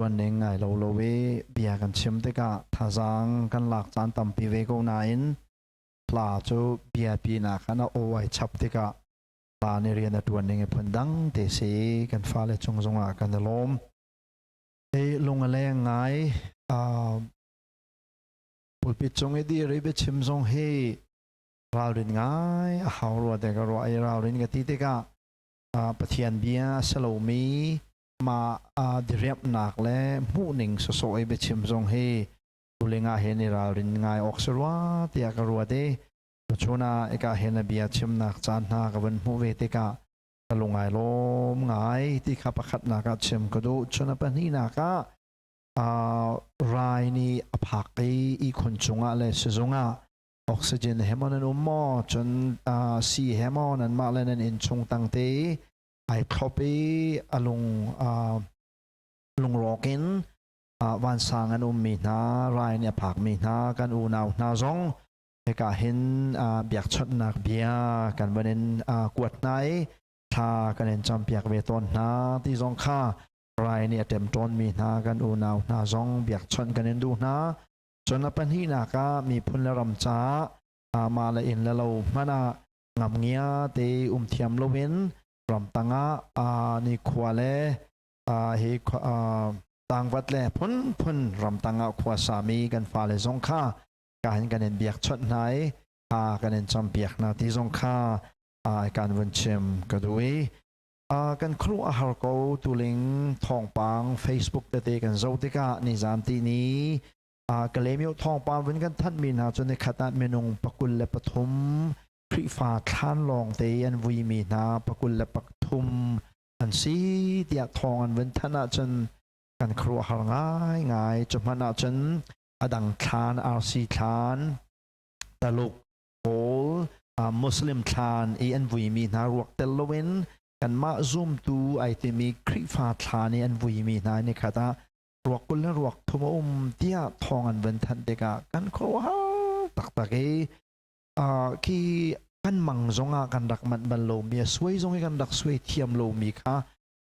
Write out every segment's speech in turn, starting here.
Tuan ning ngai lo lo i bia kan chim tikah thazaang kan lak caan tampi ve ko nain hla cu bia pinak khan a aw ai chap tikah hla nih rian a ṭuan ning i phun dang te si kan fale cung zongah kan i lawm. Hi lung a leng ngai. Pulpit cung i dir i biachim zong hi ralrin ngai a hau rua te ka ruah i ralrin ka ti tikah Pathian bia a si lomi mah diriamhnak le hmuhning sawsawh i biachim zong hi tuling ah hin i ralrin ngai awk si rua tiah ka ruat i tuchun ah ika hin a bia chimnak caan hna ka vun hmuh ve tikah ka lung ai lawm ngai ti kha pakhatnak ah chim ka duh. Cun a pahnihnak ah rai nih a phak i ihkhun cungah le sizung ah oxygen he maw nan um maw, cun sii he maw nanmah le nan innchung tangte ai thlop i a lung lungrawk in vansang an ummi hna, rai nih a phakmi hna kan unau hna zong hika hin biakchawnhnak bia kan van in kuat hna i thla kan in campiak ve tawn hna ti zong kha rai nih a ṭemṭawnmi hna kan unau hna zong biakchawnh kan in duh hna. Cun a pahnihnak ah miphun le ram caah mah le inn le lo hmanh ah ngamngia te um thiam loin ramtang ah nikhua le hi tangvat le phunphun ramtang ah khua sami kan fale zong kha ka hin kan in biakchawnh hna i kan in campiak hna ti zong kha kan vun chim ka duh i kan khuaruah a har ko. Tuling thawngpang Facebook tete kan zoh tikah nizan ti ni Kalaymyo thawngpang vun kan thanhmi hna cu nikhat ah minung 23, Khrihfa thlan lawng te an vuimi hna 23 an si tiah thawng an vun thanh ahcun kan khuaruahhar ngaingai. Cu hmanh ahcun a dang thlan, RC thlan, Taluk, Kawl, Muslim thlan i an vuimi hna ruak tel loin kanmah zumtu ai timi Khrihfa thlan i an vuimi hna nikhat ah ruak 20 le ruak 30 a um tiah thawng an vun thanh tikah kan khuaruahhar taktak i khi kan mang zongah kan rak manh bal lomi, a suai zong i kan rak suai thiam lomi kha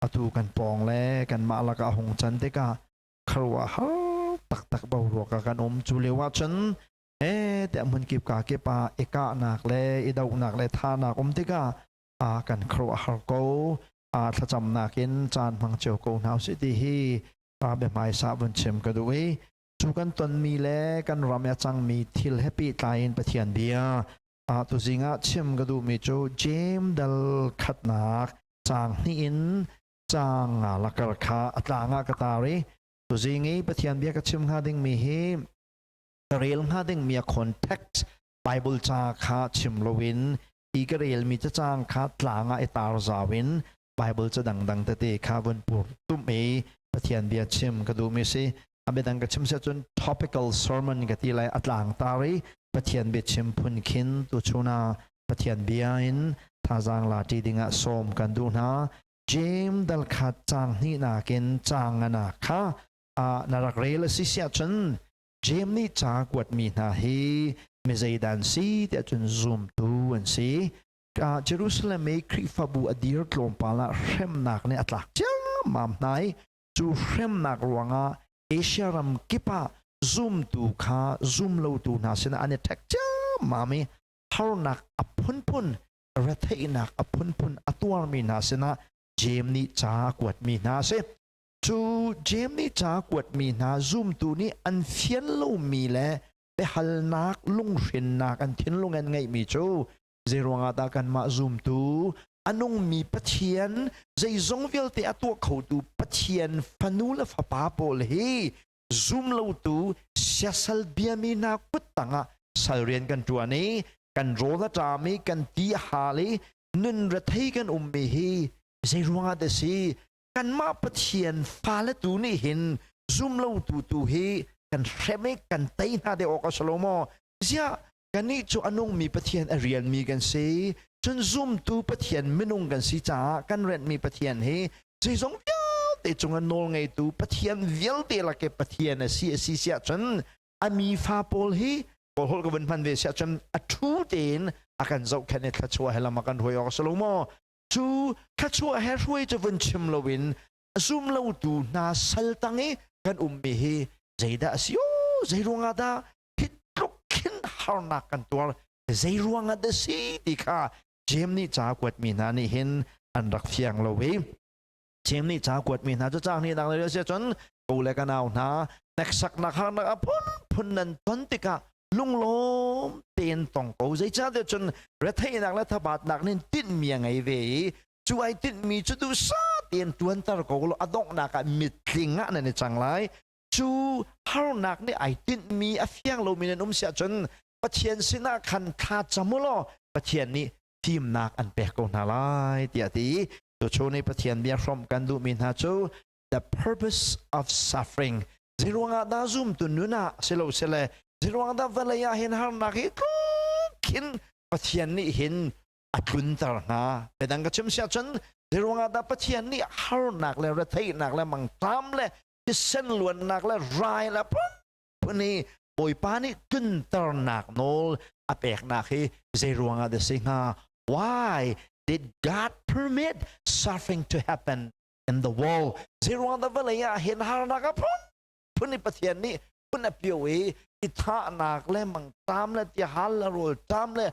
atu kan pawng le kanmah lakah a hung can tikah khuaruahhar taktak boruak ah kan um. Cu lio ah cun tiah hmunkip ka kip ah i kahnak le i dohnak le thahnak um tikah kan khuaruahhar ko. Thlacamnak in caan hmang cio ko hna usih ti hi biahmaisa vun chim ka duh i cu kan tonmi le kan ram i a cangmi thil he pehtlai in Pathian bia tuzing ah chim ka duhmi cu Jeim dal khatnak caang hnih in caang nga lakar kha a tlang ah ka tar i tuzing i Pathian bia ka chim hnga dingmi hi ka rel hnga dingmi a context Bible ca kha chim loin hi ka relmi cacang kha tlang ah i tar zau in Bible ca dangdang tete kha vun pur tum i Pathian bia chim ka duhmi si. A biadang ka chim si ahcun topical sermon ka ti lai, a tlang tar i Pathian bia chim phun khin tuchun ah Pathian bia in thazaang la ṭi dingah sawm kan duh hna. James dal khat caang hnihnak in caang nganak kha na rak rel a si siah cun James nih ca kuatmi hna hi mi zeidan si tiah cun zumtu an si. Jerusalem i Khrihfabu a dir tlawmpal ah hremnak nih a tlak ciammam hna i cu hremnak ruangah Asia ram kip ah zumtu kha zumlotu hna sinah an i ṭhek ciammam i harnak a phunphun, retheihnak a phunphun a tuarmi hna sinah Jeim nih ca a kuatmi hna a si. Cu Jeim nih ca a kuatmi hna zumtu nih an fian lomi le biahalnak lunghrinnak an thinlung an ngeihmi cu zeiruangah dah kanmah zumtu, a nungmi Pathian, zeizong vialte a tuah khotu Pathian fanu le fapa pawl hi zumlotu siasal biami hna kut tangah sal rian kan ṭuan i kan rawl a ṭam i kan ti a hal i nun rethei kan ummi hi zeiruangah dah si? Kanmah Pathian fale tu nih hin zumlotu tu hi kan hrem i kan tei hna deuh awk a si lo maw? Ziah kannih cu a nungmi Pathian a rianmi kan si, cun zumtu Pathian minung kan si caah kan renhmi Pathian hi zeizong vialte cungah nawl ngeitu Pathian vialte lak i Pathian a si a si siah cun a mi fa pawl hi kawlholh ka vun hman ve siah cun a ṭhu tein a kan zohkhenh i thluachuah he lam a kan hruai awk a si lo maw? Cu thluachuah he hruai cu vun chim loin A zum lotu hna sal tang i kan ummi hi zeidah a si? O zei ruangah dah hi tluk khin harnak kan tuar? Zei ruangah dah si ti kha Jeim nih ca kuatmi hna nih hin an rak fiang lo i Jeim nih ca kuatmi hna cu caang nih dang le sia cun ko le ka nau hna, hneksaknak harnak a phunphun nan ton tikah lunglawm tein tong ko, zeicahtiah cun retheihnak le thabatnak nih tinhmi a ngei ve i cu ai tinhmi cu duhsah tein tuanter ko law a donghnak ah mitling ah nan i cang lai. Cu harnak nih ai tinhmi a fiang lomi nan um siah cun Pathian sinah khan thla cam u law Pathian nih fimnak an pek ko hna lai tiah ti. Tuchun i Pathian bia hrawmh kan duhmi hna cu the purpose of suffering. Zeiruangah dah zumtu nun ah silo sile zeiruang dah vawlei ah hin harnak hi tluk khin Pathian nih hin a tlunter hna? Biadang ka chim siah cun, zeiruangah dah Pathian nih harnak le retheihnak le mangṭam le thisen luannak le rai le phun hi Bawipa nih tlunternak nawl a peknak hi zeiruangah dah si hnga? Why did God permit suffering to happen in the world? Zeiruang dah vawlei ah hin harnak a phun phun i Pathian nih phun a pio i i thahnak le mangṭam le tihal le rawlṭam le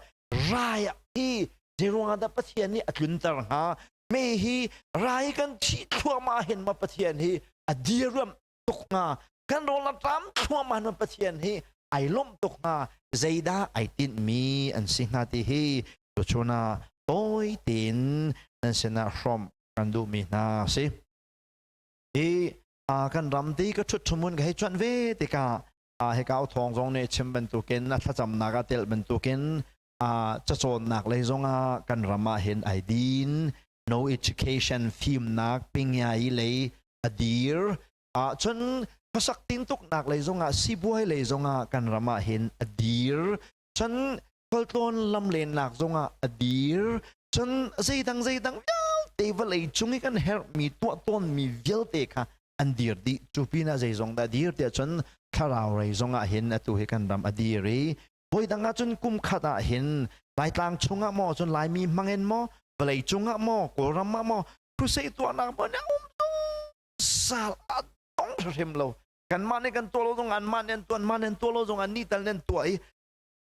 rai hi zeiruangah dah Pathian nih a tlunter hnga? Me hi rai kan thih thluahmah hin ma Pathian hi a diriam tuk hnga? Kan rawl a ṭam thluahmah hin ma Pathian hi ai lawmh tuk hnga? Zeidah ai tinhmi an si hnga ti hi tuchun ah tawi tein nan sinah hrawmh kan duhmi hna a si. Hi kan ram ti ka ṭhut ṭhumun ka hei cuanh ve tikah hika thawng zong nih chim bantukin a thlacamnak ah telh bantukin cacawnnak lei zongah kan ram ah hin ai din, no education, fimnak pingyai lei a dir. Cun khuasak tintuknak lei zongah, sibuai lei zongah kan ram ah hin a dir. Cun khualtlawn lamlennak zongah a dir. Cun zeidang zeidang vialte vawlei cung i kan herhmi tuah tawnmi vialte kha an dir dih. Cu pinah zeizong dah dir tiah cun thlarau rei zongah hin atu hi kan ram a dir i voidang ah cun kum khat ah hin Laitlang chungah maw, cun Laimi hmangin maw, vawlei cungah maw, Kawlram ah maw, crusade tuahnak maw nih um sal a dong hrim lo. Kanmah nih kan tuah lo zong anmah nih an tuah, anmah nih an tuah lo zong annih tal nih an tuah i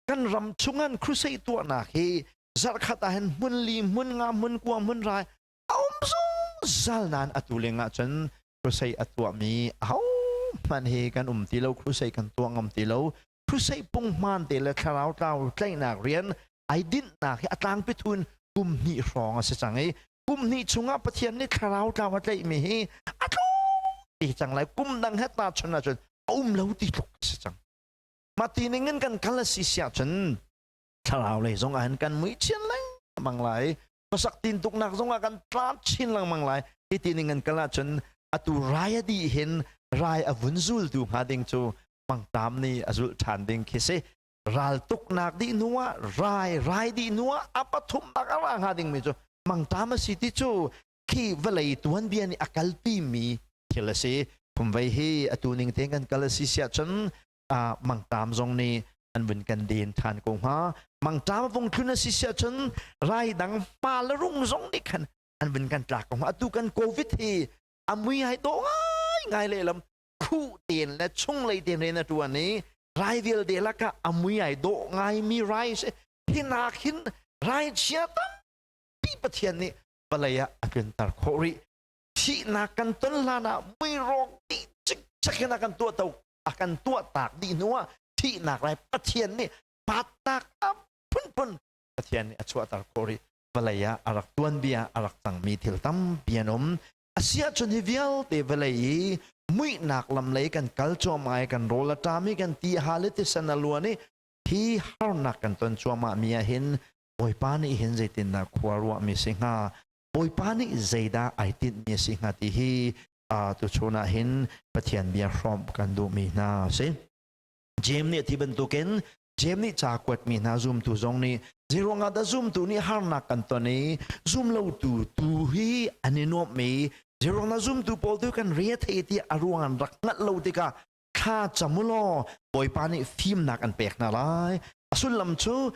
kan ram chungan crusade tuahnak hi zarhkhat ah hin hmun li, hmun nga, hmun kua, hmun rai a um zungzal nain atu leng ah cun crusade a tuahmi aho hmanh hi kan um ti lo. Crusade kan tuah ngam ti lo. Crusade punghman te le thlarau tlau tlaihnak rian ai dinhnak hi a tlangpi thun kum hnih hrawng a si cang i kum hnih chungah Pathian nih thlarau tlau a tlaihmi hi a tlawm ti cang lai. Kum dang he ta chun ahcun a um lo ti tluk a si cang. Mah ti ning in kan kal a si siah cun thlarau lei zong ah hin kan mui chin lengmang lai, khuasak tintuknak zong ah kan tla chin lengmang lai. Hi ti ning kan kal ahcun atu rai a dih hin rai a vun zultu hnga ding cu mangtam nih a zulh ṭhan ding khi si. Raltuknak dih hnu ah rai, rai dih hnu ah a pathumnak a ra hnga dingmi cu mangtam a si ti cu khi vawlei tuanbia nih a kalpi mi thil a si. Phumvei hi atu ning tein kan kal a si siah cun mangtam zong nih an vun kan den ṭhan ko hnga. Mangtam vung thlun a si siah cun rai dang hma le rung zong nih khan an vun kan tlak ko hnga. Atu kan COVID hi a mui hai dawh ngai ngai lehlam khuh tein le chunglei tein rian a ṭuan i rai vialte lakah a mui ai dawh ngaimi rai si. Hinak hin rai chia tampi Pathian nih vawlei ah a tlunter khawh rih. Thihnak kan ton hlan ah muirawk dih cikcek in a kan tuah to a kan tuah tak dih hnu ah thihnak lai Pathian nih patnak a phunphun Pathian nih a chuahter khawh rih. Vawlei ah a rak tuanbia a rak cangmi thil tampi an um. Asiahcun hi vialte vawlei i muihnak lam lei kan kal cuahmah i kan rawl a ṭam i kan ti a hal i tisen a luan i hi harnak kan ton cuahmah mi ah hin Bawipa nih hin zeitindah khua ruahmi si hnga, Bawipa nih zeidah ai tinhmi a si hnga ti hi tuchun ah hin Pathian bia hrawmh kan duhmi hna a si. Jeim nih a ti bantukin, Jeim nih ca kuatmi hna zumtu zong nih zeiruangah dah zumtu nih harnak kan ton i zumlotu tu hi an i nuamh i zeiruangah zumtu pawl tu kan re a thei ti a ruang an rak hngalh lo tikah thla cam u law Bawipa nih fimnak an pek hna lai. A sullam cu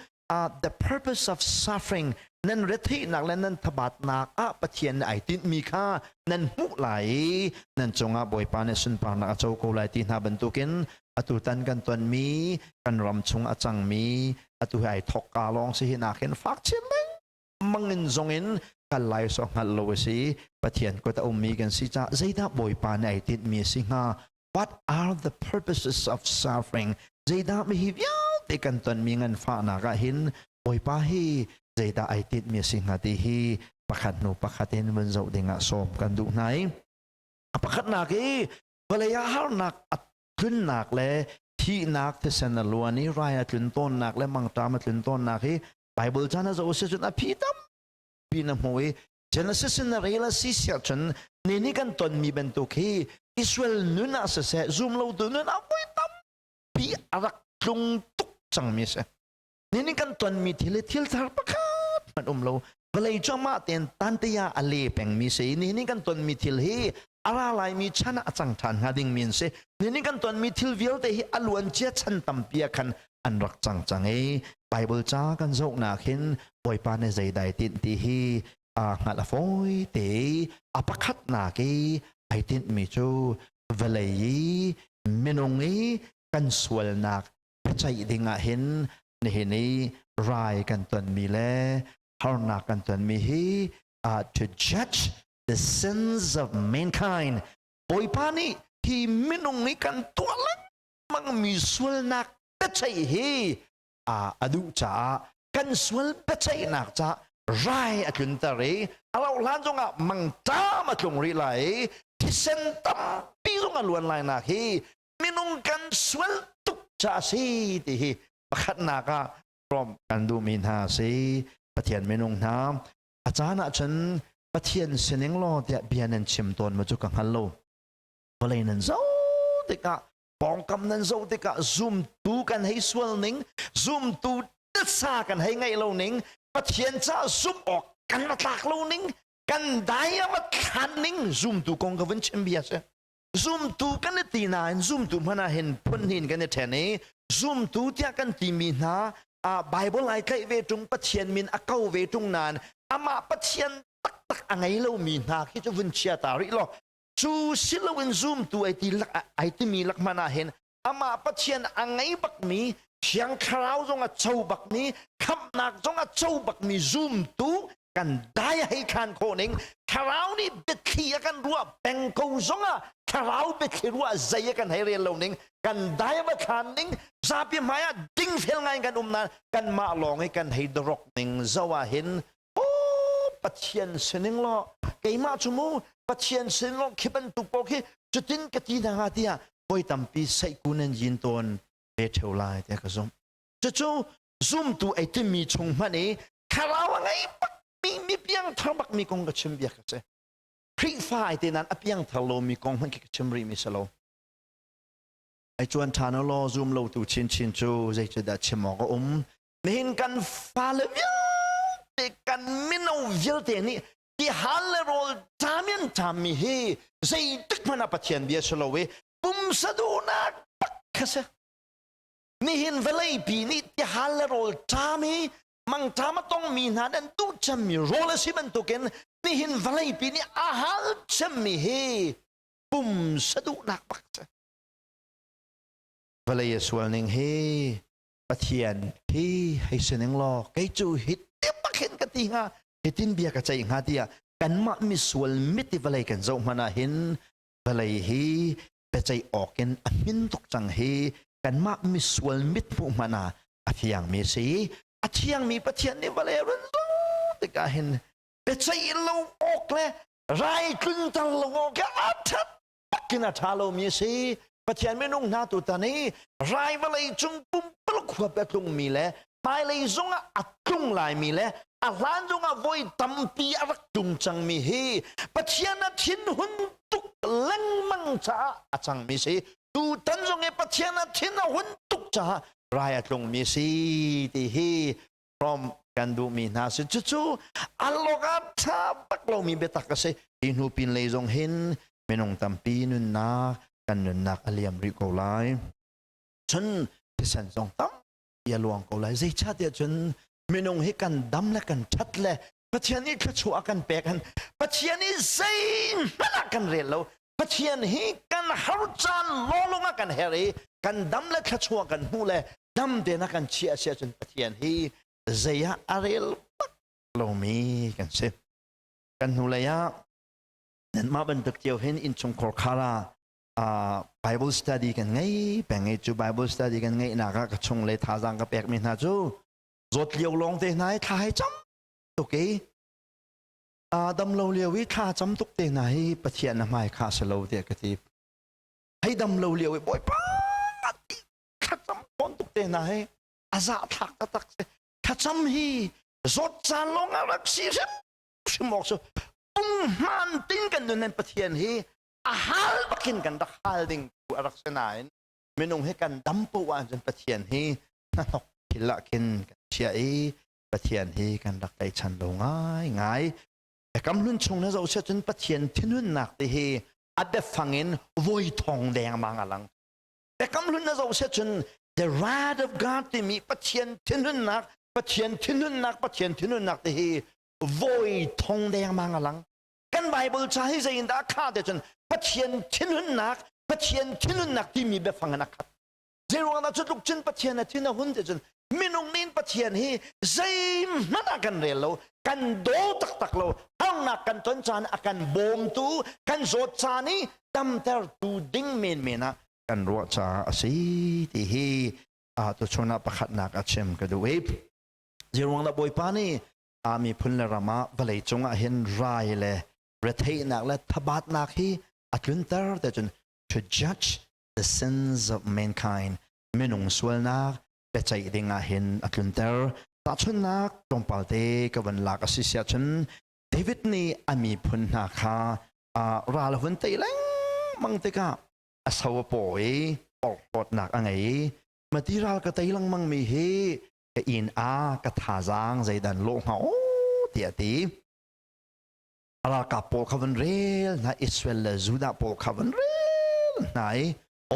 the purpose of suffering. Nan retheihnak le nan thabatnak ah Pathian nih ai tinhmi kha nan hmuh lai i nan cungah Bawipa nih sunparnak a co ko lai ti hna bantukin atutan kan tonmi kan ram chung a cangmi atu hi ai thokka lawng si hi nakin fak chin lengmang in zong in kal lai so hngalh lo a si. Pathian kut a ummi kan si caah zeidah Bawipa nih ai tinhmi a si hnga? What are the purposes of suffering? Zeidah mi hi vialte kan tonmi nganfahnak ah hin Bawipa hi zeidah ai tinhmi a si hnga ti hi pakhat hnu pakhat in vun zoh ding ah sawm kan duh hna i a pakhatnak i vawlei ah harnak a tlunnak le thihnak thisen a luan i rai a tlun tawnnak le mangṭam a tlun tawnnak hi Bible chan a zoh si cun a phi tampi na hmu i Genesis in na rel a si siah cun ni nih kan tonmi bantuk hi Israel nun ah siseh zum lotu nun ah voi tampi a rak tlung tuk cangmi a si. Ni nih kan tonmi thil hi thil thar pakhat hmanh um lo. Vawlei cu amah tein tantea a le pengmi si. Ni nih kan tonmi thil hi a ra laimi chan ah a cang ṭhan hnga dingmi an si. Ni nih kan tonmi thil vialte hi a luancia chan tampi ah khan an rak cang cang i Bible ca kan zohnak hin Bawipa nih zeidai tinh ti hi a hngalh a fawi te. A pakhatnak i ai tinhmi cu vawlei i minung i kan sualnak biaceih ding ah hin nihin i rai kan tonmi le harnak kan tonmi hi to judge the sins of mankind. Bawipa nih hi minung i kan tuah lengmangmi sualnak biaceih hi a duh caah kan sual biaceihnak caah rai a tlunter i a rauh hlan zongah mangṭam a tlung rih lai i thisen tampi zong a luan lai nak hi minung kan sual tuk caah a si ti hi pakhatnak ah rom kan duhmi hna a si. Pathian minung hna, a caan ah cun Pathian sining law tiah bia nan chim tawn ma cu ka hngal lo. Vawlei nan zoh tikah, pawngkam nan zoh tikah, zumtu kan hei sual ning, zumtu titsa kan hei ngaih lo ning, Pathian ca zumh awk kan va tlak lo ning, kan dai a va thlan ning, zumtu kong ka vun chim bia si. Zumtu kan i ti nain zumtu hmanh ah hin phun hin kan i ṭhen i zumtu tiah kan timi hna Bible ai tlaih ve ṭung, Pathian min a ko ve ṭung nain amah Pathian taktak a ngei lomi hna khi cu vun chia ta rih law, cu si loin zumtu ai ti lak ai timi lak hmanh ah hin amah Pathian a ngei bakmi, Thiang Thlarau zong a co bakmi, khamhnak zong a co bakmi zumtu kan dai hei khan khawh ning, Thlarau nih biathli a kan ruah peng ko zongah Thlarau biathli ruah zei a kan hei rel lo ning, kan dai va thlan ning, zapi hmai ah dingfel ngai kan um nain kanmah lawng i kan hei dorok ning zo ah hin, oh, Pathian sining law keimah cu mu Pathian sining law khi bantuk paoh khi cutin ka ti hna hnga tiah voi tampi seihku nan yin tawn ve ṭheo lai tiah ka zumh. Cucu zumtu ei timi chung hmanh i thlarau a ngei bakmi, mi piangthar bakmi kong ka chim bia ka si. Khrihfa ai te nain a piangthar lomi kong hmanh khi ka chim rihmi si lo. Ai cuan ṭhan law zum lo tu chinchin cu zeicudah chim awk a um? Nihin kan fale vialte, kan mino vialte nih tihal le rawl ṭam in ṭammi hi zeitik hmanh ah Pathian bia si lo i pumsa duhnak tak kha si. Nihin vawleipi nih tihal le rawl ṭam i mangṭam a tongmi hna nan duh cemmi rawl a si bantukin nihin vawleipi nih a hal cemmi hi pumsa duhnak bak si. Vawlei a sual ning hi Pathian hi hei sining law kei cu hi tipak hin ka ti hnga, hitin bia ka ceih hnga tiah kanmah misual mit i vawlei kan zoh hmanh ah hin vawlei hi biaceih awk in a hmin tuk cang hi kanmah misual mit hmuh hmanh ah a fiangmi a si. A thiangmi Pathian nih vawlei a run zoh tikah hin biaceih lo awk le rai tlunter lo awk a ṭhat takin a ṭha lomi a si. Pathian minung hna, tutan i rai vawlei cung pumpuluk huap a tlungmi le hmailei zongah a tlung laimi le a hlan zongah voi tampi a rak tlung cangmi hi Pathian a thinhun tuk lengmang caah a cangmi si. Tutan zong i Pathian a thin a hun tuk caah rai a tlungmi si ti hi from kan duhmi hna si. Cucu alok a ṭha bak lomi biatak a si. Hi hnu pin lei zong hin minung tampi nunnak, kan nunnak a liam rih ko lai, cun thisen zong tampi a luang ko lai. Zeicahtiah cun Minung hi kan dam le kan ṭhat le Pathian nih thluachuah a kan pek han Pathian hi zeihmanh ah kan rel lo. Pathian hi kan har caan lawlawng ah kan her i kan dam le thluachuah kan hmuh le dam tein a kan chiah si ahcun Pathian hi zei ah a rel bak lomi kan si. Kan hnulei ah nanmah bantuk cio hin innchungkhar khar ah Bible study kan ngei peng i cu Bible study kan ngeihnak ah ka chung le thazaang ka pekmi hna cu zawt lio lawng te hna i thla hei cam tuk i dam lo lio i thla cam tuk te hna hi Pathian na hmai kha si lo tiah ka ti. Hei dam lo lio i Bawipa ti thlacam tawn tuk te hna hi a zah thlak taktak si. Thlacam hi zawt caan lawng ah rak si hrim hrim awk cu punghman ting kan nun nan Pathian hi a hal bakin kan rak hal ding tu a rak si nain minung hi kan dam poh ahcun Pathian hi hnahnok thil ah khin kan chiah i Pathian hi kan rak tlaihchan lo ngai ngai. Biakam hlun chung na zoh cun Pathian thinhunnak ti hi a biafang in voi thong dengmang a lang. Biakam hlun na zoh cun the wrath of God timi Pathian thinhunnak, Pathian thinhunnak, Pathian thinhunnak ti hi voi thong dengmang a lang. Kan Bible ca hi zei in dah a khah te cun Pathian thinhunnak, Pathian thinhunnak timi biafang in a khat. Zeiruang dah cu tluk cun Pathian a thin a hun ti cun minung nih Pathian hi zeihmanh ah kan rel lo, kan daw taktak lo, harnak kan ton caan a kan bawmtu, kan zawt caan i damtertu ding menmen ah kan ruah caah a si ti hi tuchun ah pakhatnak a chim ka duh i zeiruang dah Bawipa nih a miphun le ram ah vawlei cung ah hin rai le retheihnak le thabatnak hi a tlunter te cun to judge the sins of mankind minung sualnak biaceih ding ah hin a tlunter. Tahchunhnak tlawmpal te ka van lak a si siah cun David nih a miphun hna kha ral a hun tei lengmang tikah a so a paw i porhlawtnak a ngei i mati ral ka tei lengmang mi hi ka inn a ka thazaang zeidan lawh hnga aw tiah a ti. Ralkap pawl kha van rel hna Israel le Judah pawl kha van rel hna i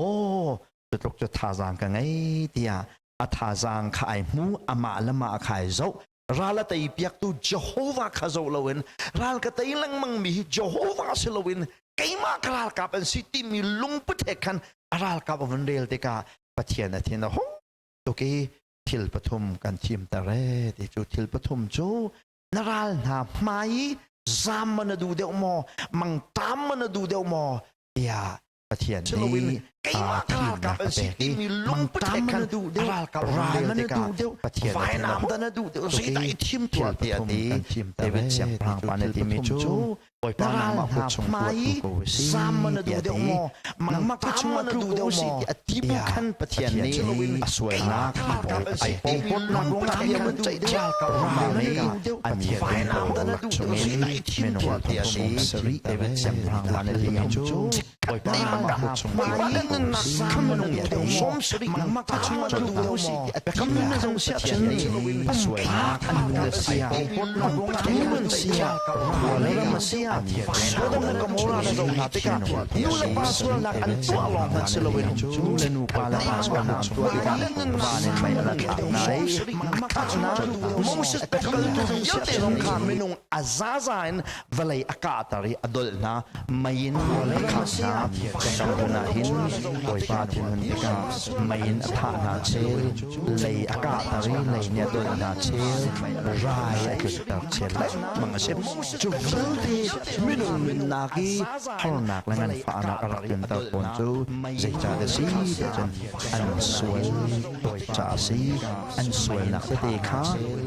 aw cu tluk cu thazaang ka ngei tiah a thazaang kha ai hmu amah le mah kha ai zoh ral a tei piaktu Jehovah kha zoh loin ral ka tei lengmang mi hi Jehovah si loin keimah ka ralkap an si timi lungput he khan a ralkap a van rel tikah Pathian a thin a hung tuk i thil pathum kan thimter e ti cu thil pathum cu na ral hna hmai i zaam ma na duh deuh maw mangṭam ma na duh deuh maw tiah Pathian nih keimah ka ralkap an si timi lungput he khan ralkap ral na duh deuh vainam dah na duh deuh zeidah i thim tuah tiah ti David siangpahrang pa nih timi cu Bawipa nangmah kut chung hmai zaam ma na duh deuh maw mangṭam ma na duh deuh maw a ti bu khan Pathian nih a sualnak ai porhlawtnak ruangah bia van ceih deuh vainam dah na duh deuh zeidah i thim tuah tiah ti David siangpahrang pa nih timi cu Bawipa nangmah kut chung Bawipa na nunnak kha minung thong sawm sarih mangṭam ma na duh deuh maw Biakam na zong siah cun a sualnak an sia ram a sia Sodom le Gomorrah na zoh hna tikah nu le pa sualnak an tuah lawng hmanh si loin nu le nu pa le pa sualnak an tuah tikah van in mei a ra thlak hna i a thahnak Moses pekkaltu vialte zong kha minung a zaza in vawlei a kahter i a dolh hna mei in a khangh hna Biakam hlun ah hin Bawipa thinhun tikah mei in a thah hna chel lei a kahter i lei nih a dolh hna chel rai a tlunter chel lengmang a si cu vialte minung nunnak i harnak le nganfahnak a rak tlunter tawn cu zeicah si tiah cun an sual caah a si an sualnak tete kha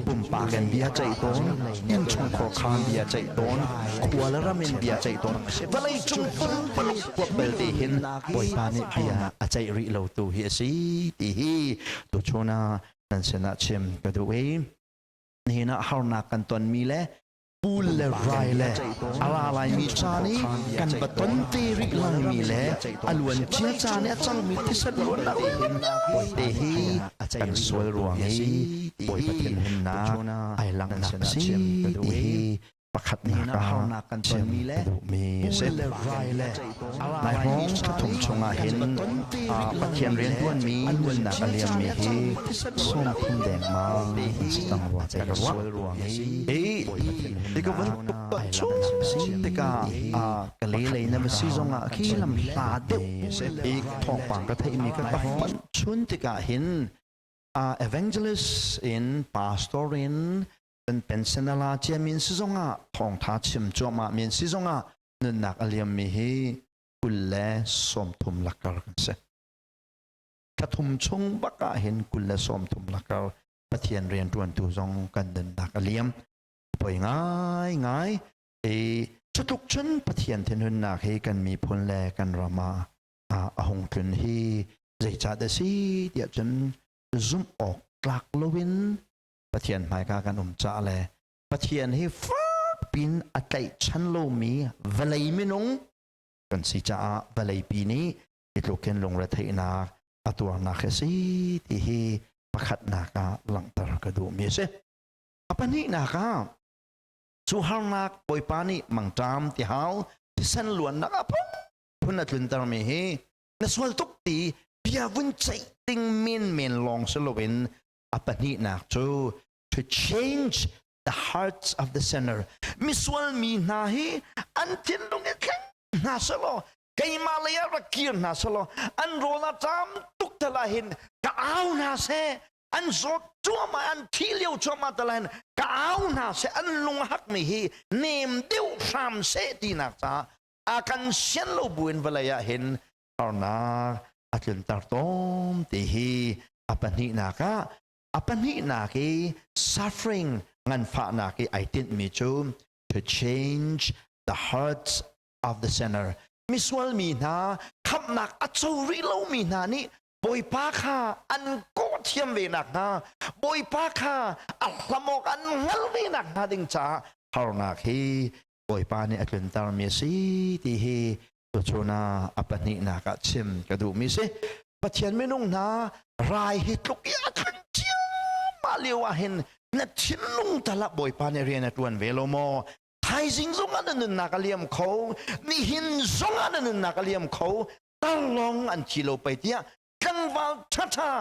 pumpak in bia ceih tawn innchungkhar kha bia ceih tawn khua le ram in bia ceih tawn vawlei cung pumpuluk huap belte hin Bawipa nih bia a ceih rih lo tu hi a si ti hi tuchun ah nan sinah chim ka duh i nihin ah harnak kan tonmi le pul le rai le a ra laimi caan i kan va ton te rih lomi le a luan cia caan i a cangmi thisen luannak te hi kan sual ruang i Bawipa thinhunnak ai langhnak a si ti hi. Pakhatnak ah chim ka duhmi a si. Nai hrawng thlathum chungah hin Pathian rianṭuanmi nunnak a liammi hi 30 dengmang an si cang rua te ka ruah. Hi ti ka vun tuk chung tikah ka le lei na va si zongah khi lam hla deuh i thawngpang ka theihmi ka ka chun tikah hin evangelist in pastor in kan pension a la ciami in si zongah thawngtha chim cuahmah mi in si zongah nunnak a liammi hi 23 lakar kan si. Thlathum chung bak ah hin 23 lakar Pathian rianṭuantu zong kan nunnak a liam. Poi ngai ngai i cutluk cun Pathian thinhunnak hi kan miphun le kan ram ah a hung tlun hi zeicah dah si tiah cun zumh awk tlak loin Pathian hmaika kan um caah le Pathian hi fakpin a tlaihchan lomi vawlei minung kan si caah vawleipi nih hi tluk hin lungretheihnak a tuarnak a si ti hi pakhatnak ah langhter ka duhmi a si. A pahnihnak ah cu harnak Bawipa nih mangṭam tihau thisen luannak a phun a tluntermi hi na sual tuk ti bia vun ceih ding menmen lawng si loin a pahnihnak cu to change the hearts of the sinner. Misual mi hna hi an thinlung i thleng hna selaw keimah lei ah rak kir hna selaw an rawl a ṭam tuk tal ah hin ka au hna seh, an zawt cuahmah, an thi lio cuahmah tal ah hin ka au hna seh, an lung a hakmi hi nem deuh hram seh tinak caah a kan sian lo buin vawlei ah hin harnak a tlunter tawn ti hi a pahnihnak ah, a pahnihnak i suffering nganfahnak i ai tinhmi cu to change the hearts of the sinner. Misual mi hna, khamhnak a co rih lomi hna nih Bawipa kha an kawh thiam ve nak hnga, Bawipa kha a hlam awk an hngal ve nak hnga ding caah harnak hi Bawipa nih a tluntermi a si ti hi tuchun ah a pahnihnak ah chim ka duhmi si. Pathian minung hna, rai hi tluk i a tlun ciammah lio ah hin na thinlung tal ah Bawipa nih rian a ṭuan ve lo maw? Thaizing zongah na nunnak a liam kho, nihin zongah na nunnak a liam kho, tar lawng an thi lo pei tiah tlangval ṭhaṭha,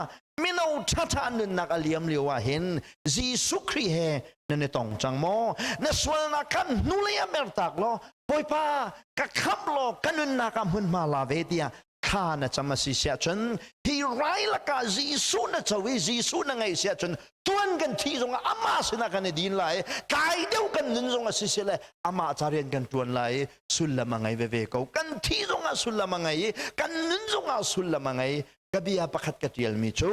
mino ṭhaṭha an nunnak a liam lio ah hin Jesuh Khrih he nan i tong cang maw? Na sualnak khan hnulei ah mertak law Bawipa ka khamh law ka nunnak ah hmunhma la ve tiah thla na cam a si siah cun hi rai lakah Jesuh na co i Jesuh na ngeih siah cun tuan kan thih zongah amah sinah kan i din lai, tlai deuh kan nun zong a si sile amah ca rian kan ṭuan lai i sullam a ngei veve ko. Kan thih zongah sullam a ngei i kan nun zongah sullam a ngei. Ka bia pakhat ka ṭialmi cu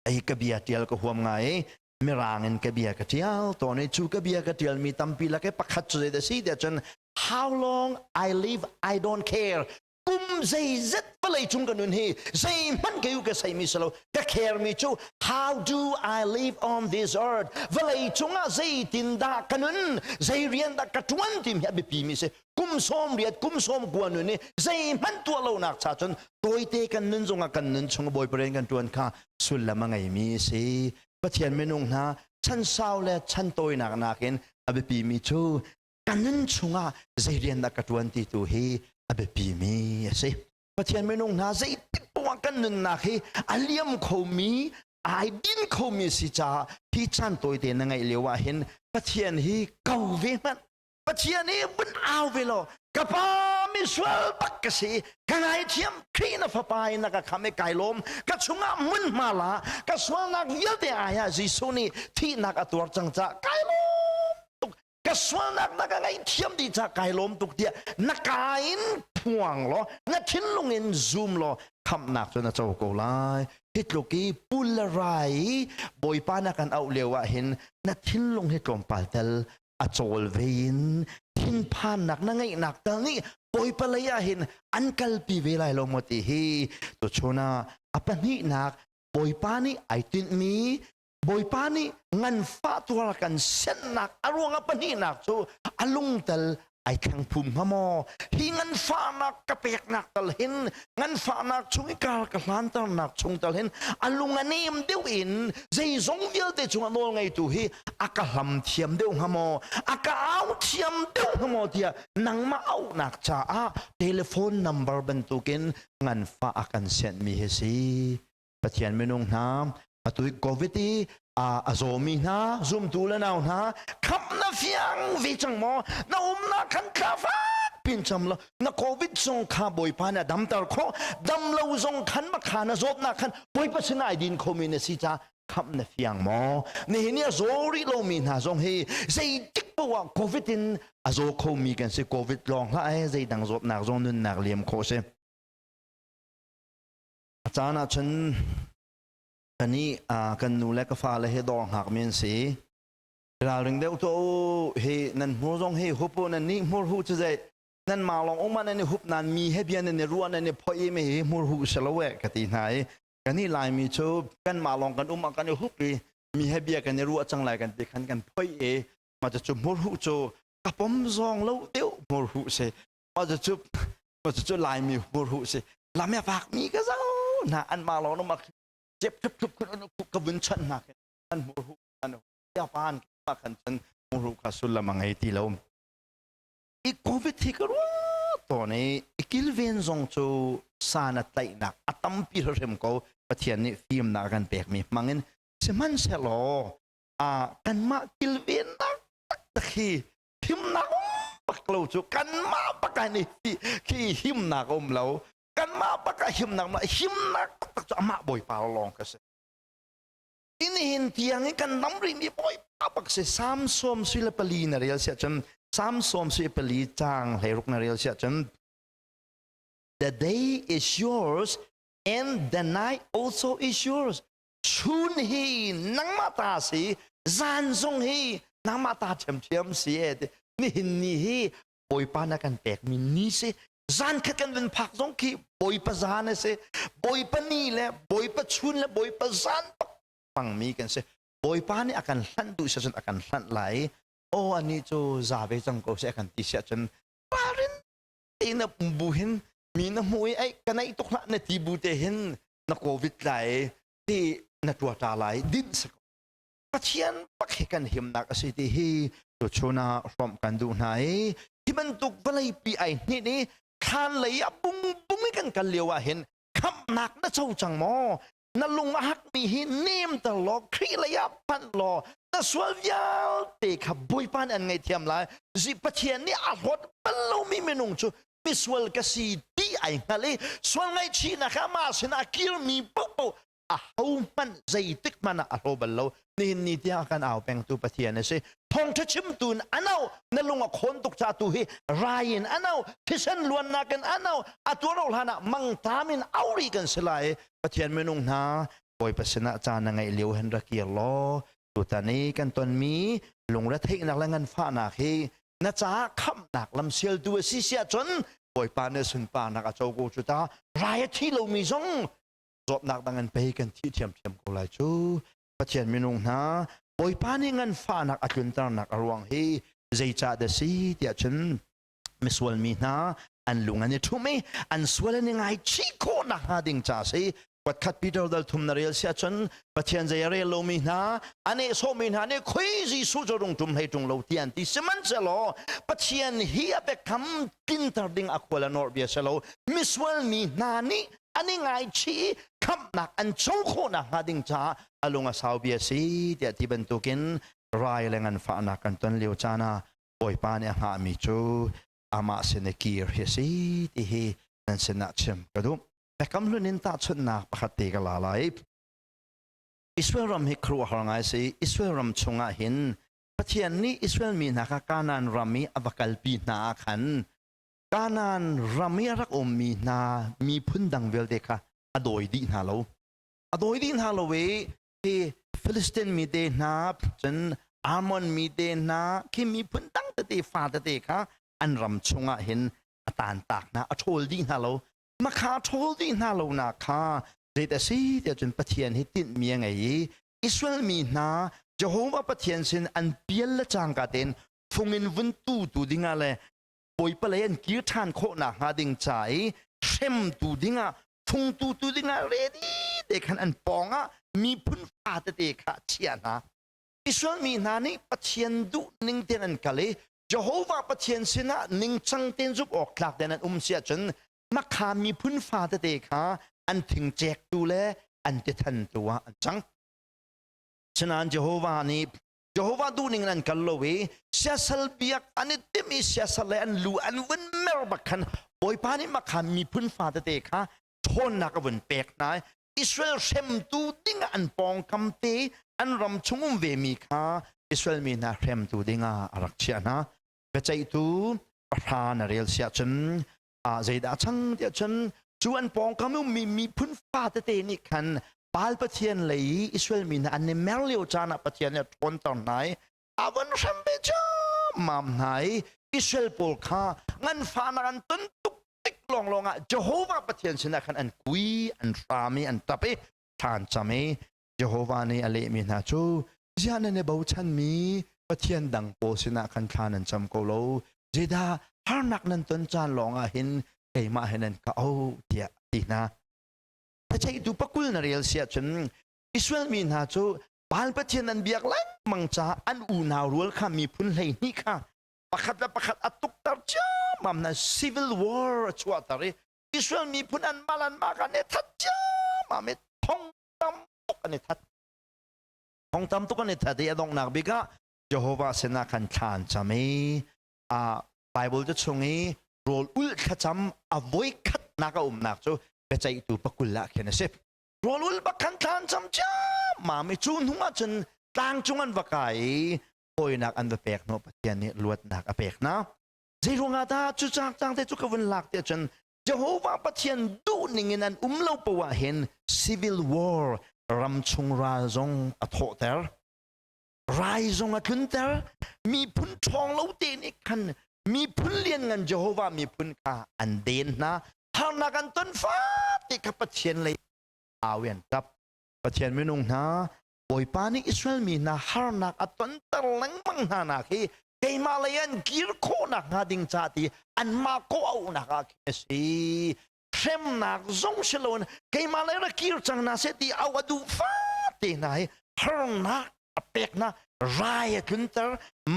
ei ka bia ṭial ka huam ngai i mirang in ka bia ka ṭial tawn i cu ka bia ka ṭialmi tampi lak i pakhat cu zei dah si tiah cun how long I live I don't care. Kum zeizet vawlei cung ka nun hi zeihmanh kei u ka seimi si lo, ka care mi cu how do I live on this earth, vawlei cungah zeitin dah ka nun, zei rian dah ka ṭuan timi hi a biapi mi si. Kum 80, kum 90 nun i zeihmanh tuah lonak cha cun tawite kan nun zongah kan nun chung Bawipa rian kan ṭuan kha sullam a ngeimi si. Pathian minung hna, chan sau le chan tawinak nakin a biapi mi cu ka nun chungah zei rian dah ka ṭuan ti tu hi a biapi mi a si. Pathian minung hna, zeitik poah kan nunnak hi a liam khomi, ai din khomi si caah hi caan tawite na ngeih lio ah hin Pathian hi ko ve hmanh, Pathian hi vun au ve law ka pa, misual bak ka si, ka ngaithiam, Khrih na fapa in na ka kham i kai lawm, ka chungah hmunhma la, ka sualnak vialte ai ah Jesuh nih thihnak a tuar cang caah kai lawm tuk, ka sualnak na ka ngaihthiam dih caah kai lawm tuk tiah na ka in phuang law na thinlung in zum law khamhnak cu na co ko lai. Hi tluk i pul le rai i Bawipa na kan auh lio ah hin na thinlung hi tlawmpal tel a cawl ve in thinphannak na ngeihnak tal nih Bawipa lei ah hin an kalpi ve lai lo maw ti hi tuchun ah a pahnihnak Bawipa nih ai tinhmi, Bawipa nih nganfah tuar kan sennak a ruang a pahnihnak cu a lungtel. Ai thleng phum hnga maw? Hi nganfahnak ka peknak tal hin, nganfahnak chung i kar ka hlanternak chung tal hin a lung a nem deuh in zeizong vialte cungah nawl ngeitu hi a ka hlam thiam deuh hnga maw, a ka au thiam deuh hnga maw tiah nangmah auhnak caah telephone number bantukin nganfah a kan sianhmi hi si. Pathian minung hna, atu i COVID i a zawmi hna, zumtu le nau hna, khamh na fiang ve cang maw? Na umnak khan thla fak pin cam law na COVID zong kha Bawipa nih a damter khawh, dam lo zong khan makha na zawtnak khan Bawipa sin ai din khomi na si caah khamh na fiang maw? Nihin i a zaw rih lomi hna zong hi zeitik paoh ah COVID in a zaw khomi kan si. COVID lawng hlah ai, zeidang zawtnak zong nunnak liam khawh si. A caan ahcun kanih kan nu le ka fale hi dawr hngakmi an si. Ralring deuh tuah u, hi nan hmur zong hi hup u, nan nih hmur hu cu zei nan ma lawng um ah nan i hup nan mi he bia nan i ruah nan i phoih i mi hi hmur hu si lo eh ka ti hna i kanih Laimi cu kan mah lawng kan um ah kan i hup i mi he bia kan i ruah cang lai kan ti khan kan phoih i mah cu hmur hu cu ka pom zawng lo deuh hmur hu si mah cu cucu Laimi hmurhu si. Lam a vakmi ka zo hna an ma lawng ma cep thup thup khun ka vun chanh hna khin an hmurhu an ya pan ma khan chan hmurhu kha sullam a ngei ti lo. I COVID hi ka ruah tawn i i kilven zong cu san a tlaihnak a tampi hrim ko. Pathian nih fimnak a kan pekmi hmangin sihmanhsehlaw a kanmah kilvennak taktak hi himnak um bak lo cu kanmah bak ah nih khi himnak um lo. Kanmah bak ah himnak ma himnak taktak cu amah Bawipa lawng ka si. Inihin tiang in kan ram rih mi Bawipa bak si. Psalm 74 na rel siah cun, Psalm 94 caang 16 na rel siah cun, "The day is yours and the night also is yours." Chun hi nangmah ta si, zan zong hi nangmah ta ṭhiamṭhiam si e ti. Nihin ni hi Bawipa na kan pekmi ni si. Zan khat kan vun phak zong khi Bawipa zan a si. Bawipa ni le Bawipa chun le Bawipa zan bak hmangmi kan si. Bawipa nih a kan hlanh duh si cun a kan hlanh lai. Aw, anih cu za ve cang ko seh a kan ti si ahcun ralrin tein na um bu hin mi na hmu i ai ka naih tuk hlah na ti bu te hin na covid lai ti na tuata lai dinh si ko. Pathian bak hi kan himnak a si ti hi tuchun ah hrawmh kan duh hna i hi bantuk vawleipi ai hninh i thlan lei a bung bung i kan kal lio ah hin khamhnak na co cang maw? Na lung a hakmi hi nemter law Khrih lei ah panh law na sual vialte kha Bawipa nih an ngaihthiam lai. Zi Pathian nih a hlawt bal lomi minung cu misual ka si ti ai hngal i sual ngaihchihnak ah amah sinah a kirmi paohpaoh ahohmanh zeitik hmanh ah a hlaw bal lo. Nihin ni tiang a kan au pengtu Pathian a si. Thawngṭha chimtu in an auh, na lung a khawn tuk ca tu hi rai in an auh, thisen luannak in an auh, a tuar lo hlan ah mangtam in au rih kan si lai. Pathian minung hna, Bawipa sinah caan na ngeih lio hin ra kir law tutan i kan tonmi lungretheihnak le nganfahnak hi na caah khamhnak lamsialtu a si siah cun Bawipa nih sunparnak a co ko cu ta. Rai a thi lomi zong zawtnak dang in pei kan thih ṭhiamṭhiam ko lai cu. Pathian minung hna, Bawipa nih nganfahnak a tlunternak a ruang hi zeicah dah si tiah cun misual mi hna an lung an i ṭhum i an sual an i ngaichih khawh nakhnga ding ca a si. Kuatkhat Peter dal thum na rel siah cun Pathian zei a rel lomi hna, a nehsawhmi hna nih khoi Jesuh cu rung ṭum hlei ṭung lo ti an ti. Sihmanhsehlaw Pathian hi a biakam tlinter ding a khual a nawr bia si lo. Misual mi hna nih an i ngaichih i khamhnak an co khawh nakhnga ding caah a lung a sau bia si tiah ti bantukin rai le nganfahnak kan ton lio caan ah Bawipa nih a hngahmi cu amah sin i kir hi a si ti hi nan sinah chim ka duh. Biakam hlun in tahchunhnak pakhat te ka la lai. Israel ram hi khuaruahhar ngai si. Israel ram chungah hin Pathian nih Israel mi hna kha Kanaan ram i a va kalpi hna ah khan Kanaan ram i a rak ummi hna miphun dang vialte kha a dawi dih hna lo. A dawi dih hna lo i hi Philistine mi te hna, cun Ammon mi te hna, khi miphun dang tete fa tete kha an ram chungah hin a taantak hna, a ṭhawl dih hna lo. Makha ṭhawl dih hna lo nak kha zeit a si tiah cun Pathian hi tinhmi a ngei i Israel mi hna Jehovah Pathian sin an pial le cangka tein fung in vun tu tu dingah le Bawipa lei an kir ṭhan khawh nakhnga ding ca i hremtu dingah fungtu tu dingah ready te khan an pawngah miphun fa tete kha a chiah hna. Israel mi hna nih Pathian duh ning tein an kal i Jehovah Pathian sinah ningcang tein zumh awk tlak tein an um si ahcun makha miphun fa tete kha an thingcektu le an tithantu ah an cang. Sinain Jehovah nih Jehovah duhning in an kal lo i siasal biak an i timh i siasal le an lu an vun mer bak khan Bawipa nih mah kha miphun fa tete kha ṭhawnnak a vun pek hna i Israel hremtu dingah an pawngkam te an ram chung um vemi kha Israel mi hna hremtu dingah a rak chiah hna. Biaceihtu pahra na rel siah cun zeidah a cang tiah cun cu an pawngkam ummi miphun fa tete nih khan Baal pathian lei i Israel mi hna an i mer lio caan ah Pathian nih a ṭhawnter hna i a von hrem ve ciammam hna i Israel pawl kha nganfahnak an ton tuk tik lawnglawng ah Jehovah Pathian sinah khan an kui, an hram i an ṭap i thla an cam i Jehovah nih a lehmi hna cu ziah nan i bochanmi Pathian dang pawl sinah khan thla nan cam ko lo zeidah harnak nan ton caan lawngah hin keimah he nan ka auh tiah a ti hna. Biaceihtu pakul na rel si ahcun Israel mi hna cu Baal pathian an biak lengmang caah an unau rual kha miphun 12 kha pakhat le pakhat a tukter ciammam hna. Civil war a chuahter i Israel miphun anmah kan i that ciammam i thong tam tuk an i that. Thong tam tuk an i that i a donghnak bik ah Jehovah sinah khan thla an cam i a Bible cu chung i rawl ulh thlacam a voi khatnak a umnak cu biaceihtu pakul ah khin a si. Rawl ulh bak khan thla an cam ciammam i cu hnu ah cun tlang cung an va kai i hawinak an va pek hnu Pathian nih luatnak a pek hna. Zei ruangah dah cu cang te cu ka vun lak tiah cun Jehovah Pathian duh ning in an um lo poah hin civil war ramchung ral zong a thawhter. Rai zong a tlunter. Miphun ṭhawng lo te nih khan miphun lianngan Jehovah miphun kha an den hna. Harnak an ton fate kha Pathian lei au an ṭap. Pathian minung hna, Bawipa nih Israel mi hna harnak a tonter lengmang hna nak hi keimah lei an kir khawhnak hnga ding ca ti anmah kawh auhnak ah khin a si. Hremnak zong si loin keimah lei ra kir cang hna seh ti au a duh fate hna hi harnak a pek hna, rai a tlunter,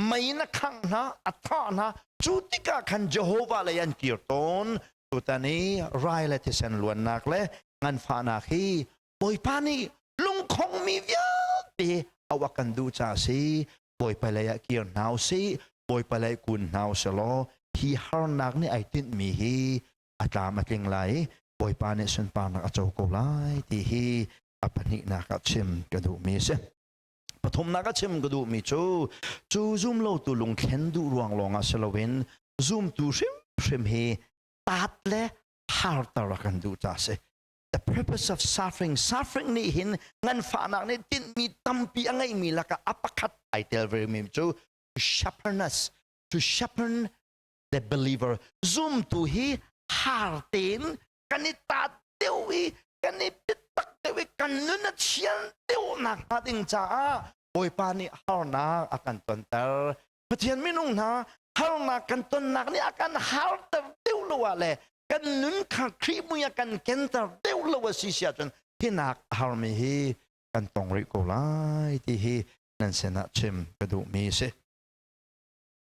mei na khangh hna, a thah hna. Cu tikah khan Jehovah lei an kir tawn. Tutan i rai le thisen luannak le nganfahnak hi Bawipa nih lungkhongmi vialte auh a kan duh caah a si. Bawipa lei ah kir hna u sih, Bawipa lei kun hna u sih law hi harnak nih ai tinhmi hi a tlam a tling lai i Bawipa nih sunparnak a co ko lai ti hi a pahnihnak ah chim ka duhmi a si. Pathumnak ah chim ka duhmi cu cu zumlotu lungthlen duh ruang lawngah si loin zumtu hrimhrim hi taat le harter a kan duh caah a si. The purpose of suffering, suffering nih hin nganfahnak nih tinhmi tampi a ngeihmi lakah a pakhat ai tel ve mi cu to sharpen us, to sharpen the believer. Zumtu hi har tein kan i taat deuh i kan i biatak deuh i kan nun a thian deuh nak hnga ding caah Bawipa nih harnak a kan tonter. Pathian minung hna, harnak kan tonnak nih a kan harter deuh lo ah le kan nun kha Khrih mui a kan kenter deuh lo a si si ahcun hinak a harmi hi kan tong rih ko lai ti hi nan sinah chim ka duhmi a si.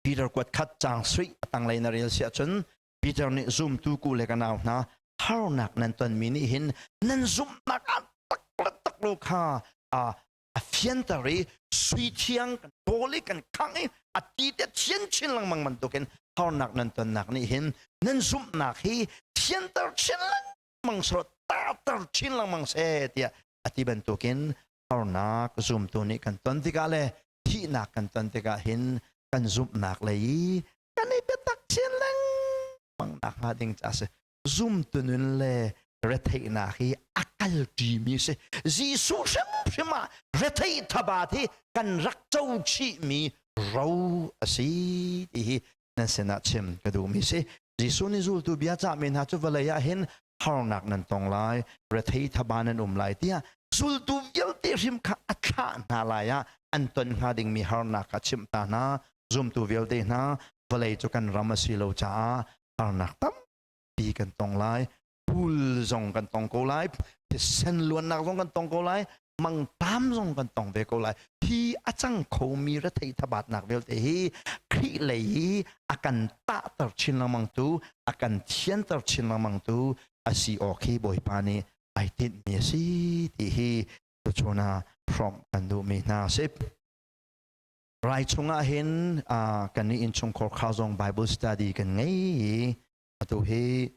Peter kuat khat caang sui a tanglei na rel si ahcun Peter nih zumtu ku le ka nau hna, harnak nan tonmi nih hin nan zumhnak ah tak le tak lo kha a fianter i sui thiang kan kawl i kan khangh i a ti te thian chin lengmang bantukin harnak nan tonnak nih hin nan zumhnak hi thianter chin lengmang selaw tahter chin lengmang seh tiah a ti bantukin harnak zumtu nih kan ton tikah le thihnak kan ton tikah hin kan zumhnak lei i kan i biatak chin lengmang nak hnga ding ca a si. Zumtu nun le retheihnak hi a kalṭimi si. Jesuh hrimhrim ah retheih thabat hi kan rak co chihmi ro a si ti hi nan sinah chim ka duhmi si. Jesuh nih zultu bia cahmi hna cu vawlei ah hin harnak nan tong lai, rethei thaba nan um lai tiah zultu vialte hrim kha a thlah hna lai ah an ton hnga dingmi harnak kha chimh ta hna. Zumtu vialte hna. Vawlei cu kan ram a si lo caah harnak tampi kan tong lai. Pul zong kan tong ko lai. Thisen luannak zong kan tong ko lai. Mangtam zong kan tong ve ko lai. Hi a cang khomi rethei thabatnak vialte hi Khrih lei i a kan tahter chin lengmang tu, a kan thianter chin lengmang tu a si awk hi Bawipa nih ai tinhmi a si ti hi tuchun ah hrawmh kan duhmi hna a si. Rai chungah hin kan nih innchungkhar kha zong Bible study kan ngei i atu hi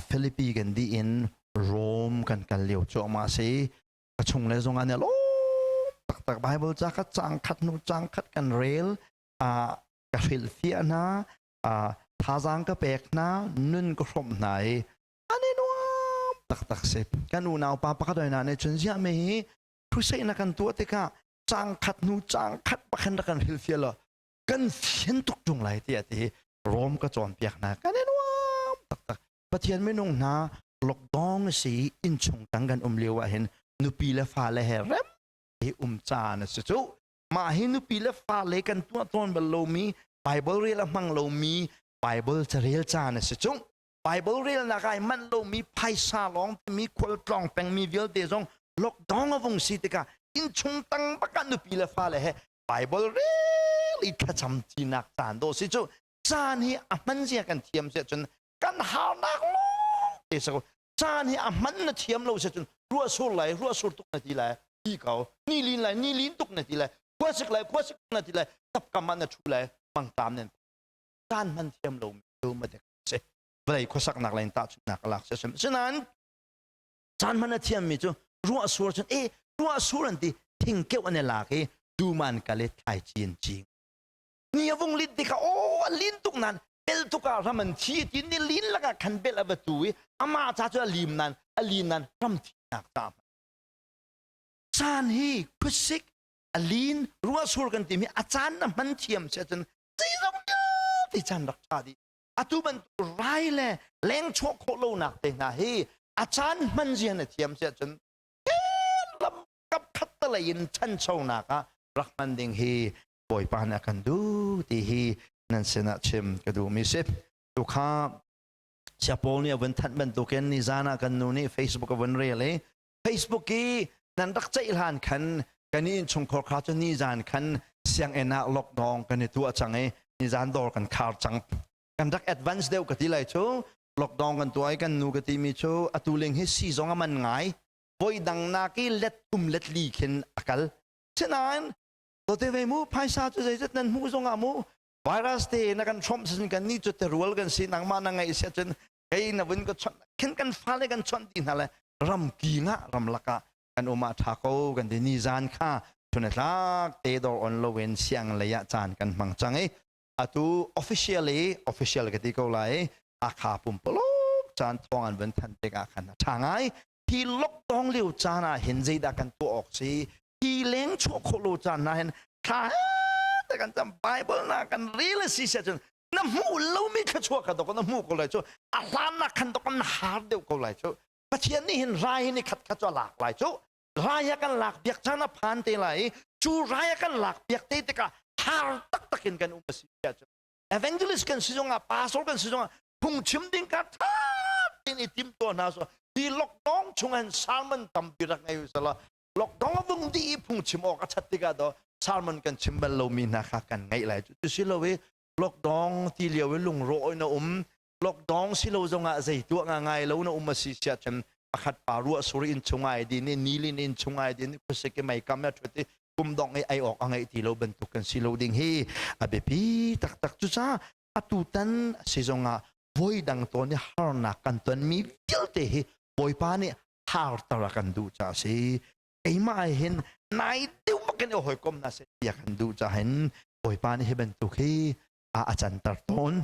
Philippi kan dih in Rome kan kal lio cuahmah a si. Ka chung le zong ah nih lawm taktak Bible ca kha cang khat hnu cang khat kan rel, ka hrilhfiah hna, thazaang ka pek hna, nun ka hrawmh hna i an i nuam taktak si. Kan unau pa pakhat hna nih cun ziah me hi crusade na kan tuah tikah cang khat hnu cang khat pakhan rak kan hrilhfiah law kan fian tuk ṭung lai tiah ti Rom ka cawnpiak hna. Kan i nuam taktak. Pathian minung hna, lockdown si, innchung tang kan um lio ah hin nupi le fale he rem hi um caan a si cu. Mah hi nupi le fale kan tuah tawn bal lomi Bible rel a hmang lomi Bible carel caan a si cu. Bible relnak ai manh lomi, phaisa lawng timi khualtlawng pengmi vialte zong lockdown a vung si tikah innchung tang bakah nupi le fale he Bible rel i thlacam tinak caan dawh si cu. Caan hi a hman zia kan thiam si ahcun kan harnak lawng te sa ko. Caan hi a hman na thiam lo si ahcun ruah sur lai, ruah sur tuk na ti lai, ti ko ni lin lai, ni lin tuk na ti lai, khuasik lai, khuasik na ti lai, tapkam ah na thu lai, mangtam nan. Caan hman thiam lo mi cu ma dek si. Vawlei khuasaknak lei in tahchunhnak a lak si. Asinain caan hman a thiammi cu ruah sur cun e ruah sur an ti, thing keuh an i lak i duman kal i thlaici an cing. Ni a vung lin tikah aw a lin tuk nan bel tuk ah ram an thi ti ni lin lakah khan bel a va tu i amah ca cu a lim nan a lin nan ram thinak ca. Caan hi khuasik a lin, ruah sur kan timi a caan na hman thiam si ahcun zeizong vialte caan rak ṭha dih. Atu bantuk rai le leng chuah khawh lonak te hna hi a caan hman zia na thiam si ahcun lam kap khat talei in chanchonak ah rak hman ding hi Bawipa nih a kan duh ti hi nan sinah chim ka duhmi si. Tu kha Sia Paul nih a vun thanh bantukin nizan ah kan nu nih Facebook a vun rel i Facebook i nan rak ceih hlan khan kan i innchungkhar kha cu nizan khan sianginn ah lockdown kan i tuah cang i nizan dawr kan khar cang. Kan rak advance deuh ka ti lai cu. Lockdown kan tuah i kan nu ka timi cu atu ling hi si zong a man ngai, voi dang nak i let thum let li khin a kal. Sinain Tote ve mu, phaisa cu zeizat nan hmuh zongah mu virus te na kan hrawmh sin kan ni cu terual kan si, nangmah na ngaih sia cun kei na vun ka chawnh khin kan fale kan chawnh ti hna le ram king ah ram lakah kan um ah tha ko kan ti. Ni zan kha chun tlak te dor on lo in siang lei ah caan kan hmang cang i atu officially, official ka ti ko lai, akha pumpaluk caan thawng an vun than tikah khan a tha ngai. Hi lockdown lio caan ah hin zeidah kan tuah awk si? Hi leng chuah khawh lo caan na hin thla te kan cam, Bible na kan rel a si sia cun na hmuh lomi thluachuah kha dok na hmuh ko lai cu. A hlan nak khan dok na har deuh ko lai cu. Pathian nih hin rai hi ni khat kha cu a lak lai cu. Rai a kan lak piak caan a phan te lai i cu rai a kan lak piak te tikah har taktak in kan um a si sia cun evangelist kan si zongah, pastor kan si zongah phungchim ding kha ṭha tein i tim tuah hna. So hi lockdown chung hin sermon tampi rak ngei usala lockdown a vung dih i phungchim awk a chat tikah do sermon kan chim bal lomi hna kha kan ngaih lai. Cu si lo i lockdown ti lio i lungrawh in a um, lockdown si lo zongah zei tuah nga ngai lo na um a si sia cun pakhat pa ruah sur in chung ai din i nilin in chung ai din khuasik i mei kam a thut i kum dong i ai awk a ngeih ti lo bantuk kan si lo ding hi a biapi taktak. Cucaah atutan si zongah voi dang tawn i harnak kan tonmi vialte hi Bawipa nih harter a kan duh caah si. Keimah hin nai deuh bakin i hawikom na se tiah kan duh caah hin Bawipa nih hi bantuk hi a canter tawn.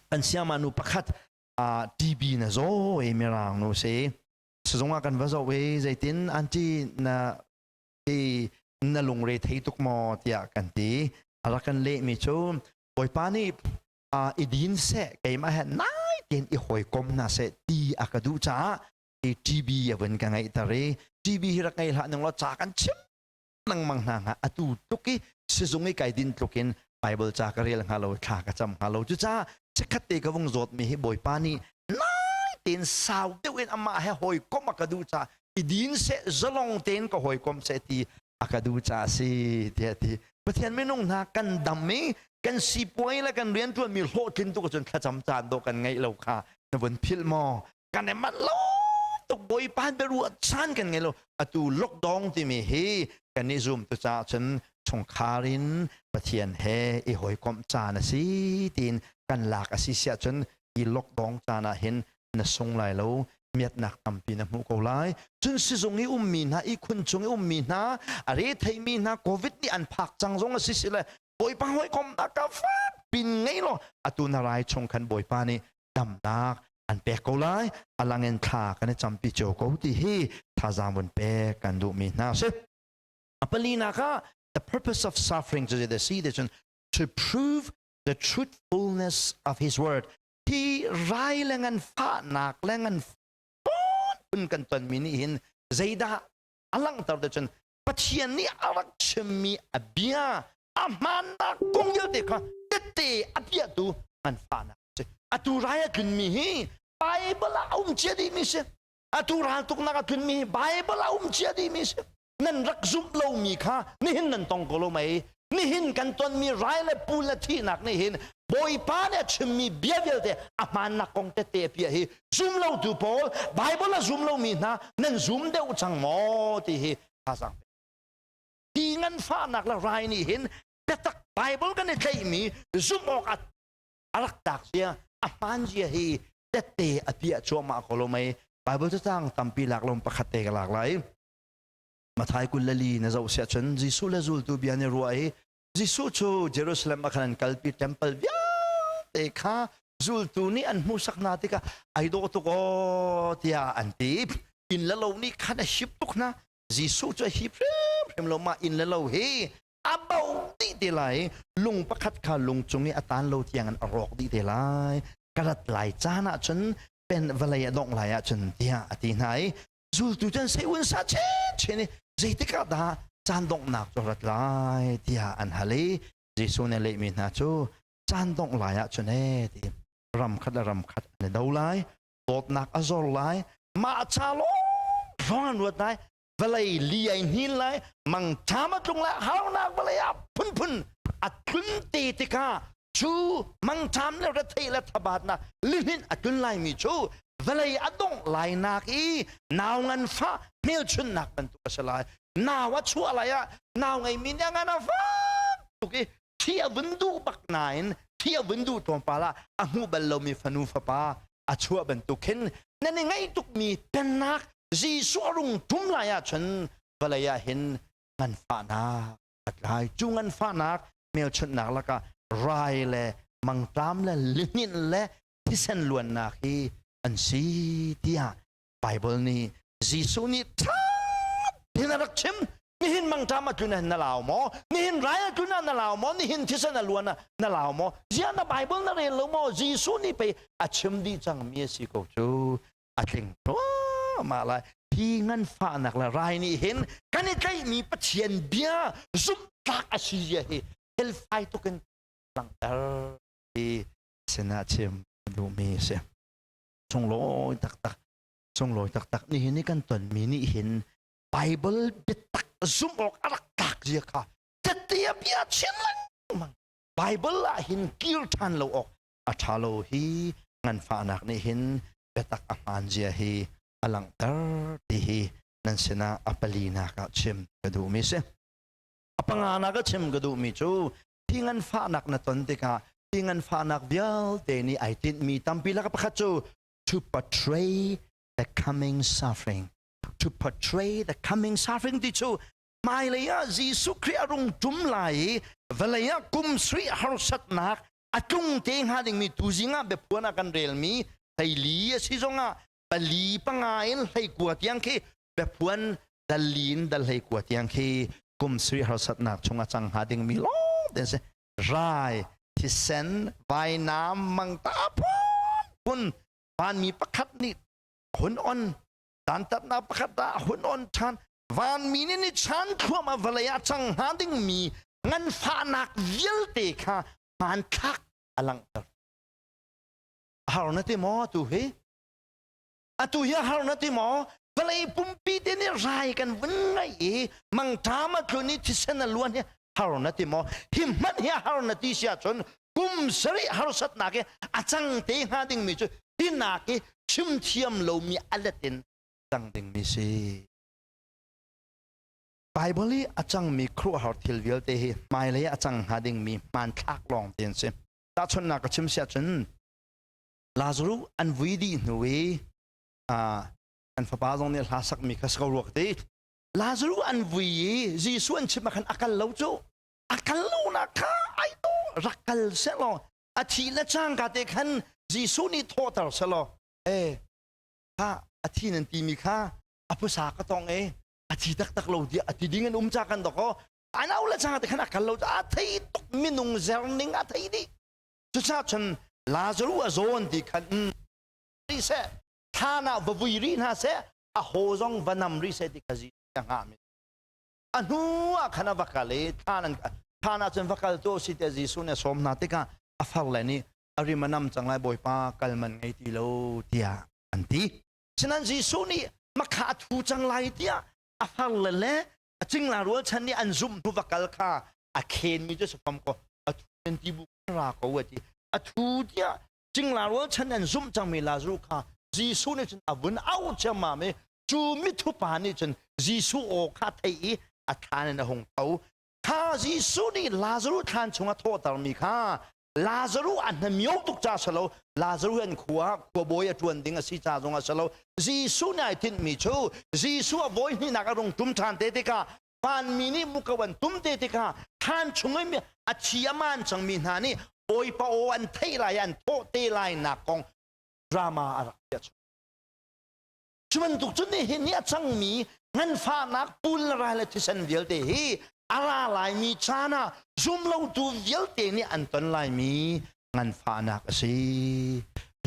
Kan siama nu pakhat TB na zaw i mirang nu si. Sizung ah kan va zoh i zeitin auntie na hi na lungre thei tuk maw tiah kan ti. A rak kan lehmi cu Bawipa nih i din seh, keimah he nai tein i hawikom hna seh ti a ka duh caah hi TB a vun ka ngeihter i TB hi rak ngei hlah ning law ca kan chim lengmang hna hnga atu tluk i sizung i kai din tluk in. Bible ca ka rel hnga lo, thla ka cam hnga lo. Cucaah chikkhat te ka vung zawtmi hi Bawipa nih nai tein sau deuh in amah he hawikom a ka duh caah i din seh, zalong tein ka hawikom seh ti a ka duh caah a si tiah a ti. Pathian minung hna kan dam i kan sipuai le kan rianṭuanmi hlawhtlin tuk ahcun thlacam caan dawh kan ngeih lo kha na vun philh maw? Kan i manh lo tuk. Bawipa biaruah caan kan ngei lo. Atu lockdown timi hi kan i zum tu caah cun chungkhar in Pathian he i hawikomh caan a si tiin kan lak a si siah cun hi lockdown caan ah hin na sung lai lo, miatnak tampi na hmuh ko lai. Cun sizung i ummi hna, ihkhun cung i ummi hna, a re theimi hna, COVID nih an phak cang zong a si si le Bawipa hawikomhnak ka fak pin ngei law atu na rai chung khan Bawipa nih damnak an pek ko lai. Alang in thla kan i campi cio ko ti hi thazaang vun pek kan duhmi hna si. A palinak ah, the purpose of suffering cu zeidah si ti cun, to prove the truthfulness of his word. Hi rai le ngan fahnak le ngan phun kan tonmi nih hin zeidah a langhter te cun, Pathian nih a rak chimmi a bia a hmaannak kong vialte kha tette a piahtu nganfahnak si. Atu rai a tlunmi hi Bible ah a um cia dihmi si. Atu raltuknak a tlunmi hi Bible ah a um cia dihmi si. Nan rak zumh lomi kha nihin nan tong ko lo mei? Nihin kan tonmi rai le pu le thihnak nih hin Bawipa nih a chimmi bia vialte a hmaannak kong tette a piah hi zum lotu pawl, Bible a zum lomi hna nan zum deuh cang maw ti hi thazaang pe. Hi nganfahnak le rai nih hin biatak Bible kan i tlaihmi zumh awk a rak tlak zia, a hmaan zia hi tette a piah cuahmah ko lo mei? Bible cacang tampi lak lo, pakhat te ka lak lai. Mathai 24 na zoh siah cun Jesuh le zultu bia nih ruah i Jesuh cu Jerusalem ah khan an kalpi. Temple vialte kha zultu nih an hmuhsak hna tikah ai dawh tuk aw tiah an ti. Inn le lo nih khan a hip tuk hna. Jesuh cu a hip hrimhrim lo. Mah inn le lo hi a bo dih te lai, lung pakhat kha lung cung i a tan lo tiang in a rawk dih te lai ka rat lai caan ah cun, pen vawlei a dongh lai ahcun tiah a ti hna i zultu cun sei un sa chen chen i zeitik ah dah caan donghnak cu rat lai tiah an hal i Jesuh nih lehmi hna cu, caan dongh lai ahcun e ti ram khat le ram khat an i do lai, dawtnak a zor lai, mah ca lawng an ruat lai, vawlei li ai hnin lai, mangṭam a tlung lai, harnak vawlei ah phunphun a tlun te tikah cu mangṭam le retheih le thabatnak lihninh a tlun laimi cu vawlei a dongh lainak i nau nganfah hmelchunhnak bantuk a si lai. Nau a chuah lai ah nau ngeimi nih a ngan a fak tuk i thi a vun duh bak nain thi a vun duh tlawmpal ah a hmuh bal lomi fanu fapa a chuah bantuk khin nan i ngaih tukmi pennak Jesuh a rung ṭum lai ahcun vawlei ah hin nganfahnak a tlai. Cu nganfahnak hmelchunhnak lakah rai le mangṭam le lihninh le thisen luannak hi an si tiah Bible nih, Jesuh nih ṭha tein a rak chim. Nihin mangṭam a tlun ah na lau maw? Nihin rai a tlun ah na lau maw? Nihin thisen a luan ah na lau maw? Ziah na Bible na rel lo maw? Jesuh nih pei a chim dih cangmi a si ko cu. A tling thluahmah lai. Hi nganfahnak le rai nih hin kan i tlaihmi Pathian bia zumhtlak a si zia hi felfai tuk in langhter hi sinah chim duhmi a si. Sunglawi taktak, sunglawi taktak. Nihin i kan tonmi nih hin Bible biatak zumh awk a rak tlak zia kha tette a bia chin lengmang. Bible ah hin kir ṭhan lo awk a ṭha lo. Hi nganfahnak nih hin biatak a hmaan zia hi a langhter ti hi nan sinah a palinak ah chim ka duhmi si. A panganak ah chim ka duhmi cu, hi nganfahnak na ton tikah hi nganfahnak vialte nih ai tinhmi tampi lak pakhat cu to portray the coming suffering. To portray the coming suffering ti cu hmailei ah Jesuh Khrih a rung ṭum lai i vawlei ah kum sarih harsatnak a tlung te hnga dingmi, tuzing ah biaphuan ah kan relmi 14 a si zongah 4, 5 in 19 tiang khi, biaphuan dal li in dal 19 tiang khi, kum sarih harsatnak chung a cang hnga dingmi lawng te si. Rai, thisen, vainam, mangta phun vanmi pakhat nih hun on, dantatnak pakhat ah hun on ṭhan, vanmi nih ni chan thluahmah vawlei ah cang hnga dingmi. Nganfahnak vialte kha hmanthlak a langhter. Har na ti maw atu hi? Atu hi har na ti maw? Vawlei pumpi te nih rai kan vun ngaih i mangṭam a tlun i thisen a luan hi har na ti maw? Hi hmanh hi har na ti si ahcun kum sarih harsatnak i a cang te hnga dingmi cu hinak i chim thiam lomi a let in cang dingmi si. Baibal i a cangmi khuaruahhar thil vialte hi hmailei a cang hnga dingmi hmanthlak lawng te an si. Tahchunhnak ka chim siah cun Lazarus an vui dih hnu i an fapa zong nih hla sakmi kha si ko rua ka ti. Lazarus an vui i Jesuh an chimh ah khan a kal lo cu. A kal lonak kha ai to rak kal sehlaw a thi le cangka te khan Jesuh nih thawhter sehlaw eh kha a thi nan timi kha a phusa ka tong e a thi taktak lo tiah a ti ding an um ca kan dok an au le cang te khan a kal lo a thei tuk minung zer ning a thei dih cucaah cun Lazarus a zawn ti khan ri seh thlan ah va vui rih hna seh a haw zong va nam rih seh ti kha zi a hngah mi a hnu ah khan a va kal i thlan an thlan ah cun va kal tu si te Jesuh nih a sawm hna tikah a far le nih a rim a nam cang lai Bawipa kal man ngei ti lo tiah an ti. Sinain Jesuh nih makha a thu cang lai tiah a farle le a cingla rualchan nih an zumh hnu va kal kha a khenmi cu safam ko a thu nan ti bu ra ko a ti. A thu tiah cingla rualchan an zumh cangmi Lazarus kha Jesuh nih cun a vun auh ciammam i cu mithupa nih cun Jesuh aw kha theih i a thlan in a hung tho. Kha Jesuh nih Lazarus thlan chung a thawhtermi kha Lazarus a hnamio tuk ca si lo. Lazarus an khua khuabawi a ṭuan ding a si ca zong a si lo. Jesuh nih ai tinhmi cu Jesuh a vawi hnihnak a rung ṭum ṭhan te tikah vanmi nih muko an tum te tikah thlan chung i a thi a maan cangmi hna nih Bawipa aw an theih lai an thawh te lai nak kong drama a rak piah chung. Cu bantuk cun nihin ni a cangmi nganfahnak pul le rai le thisen vialte hi a ra laimi caan ah zumlotu vialte nih an ton laimi nganfahnak a si.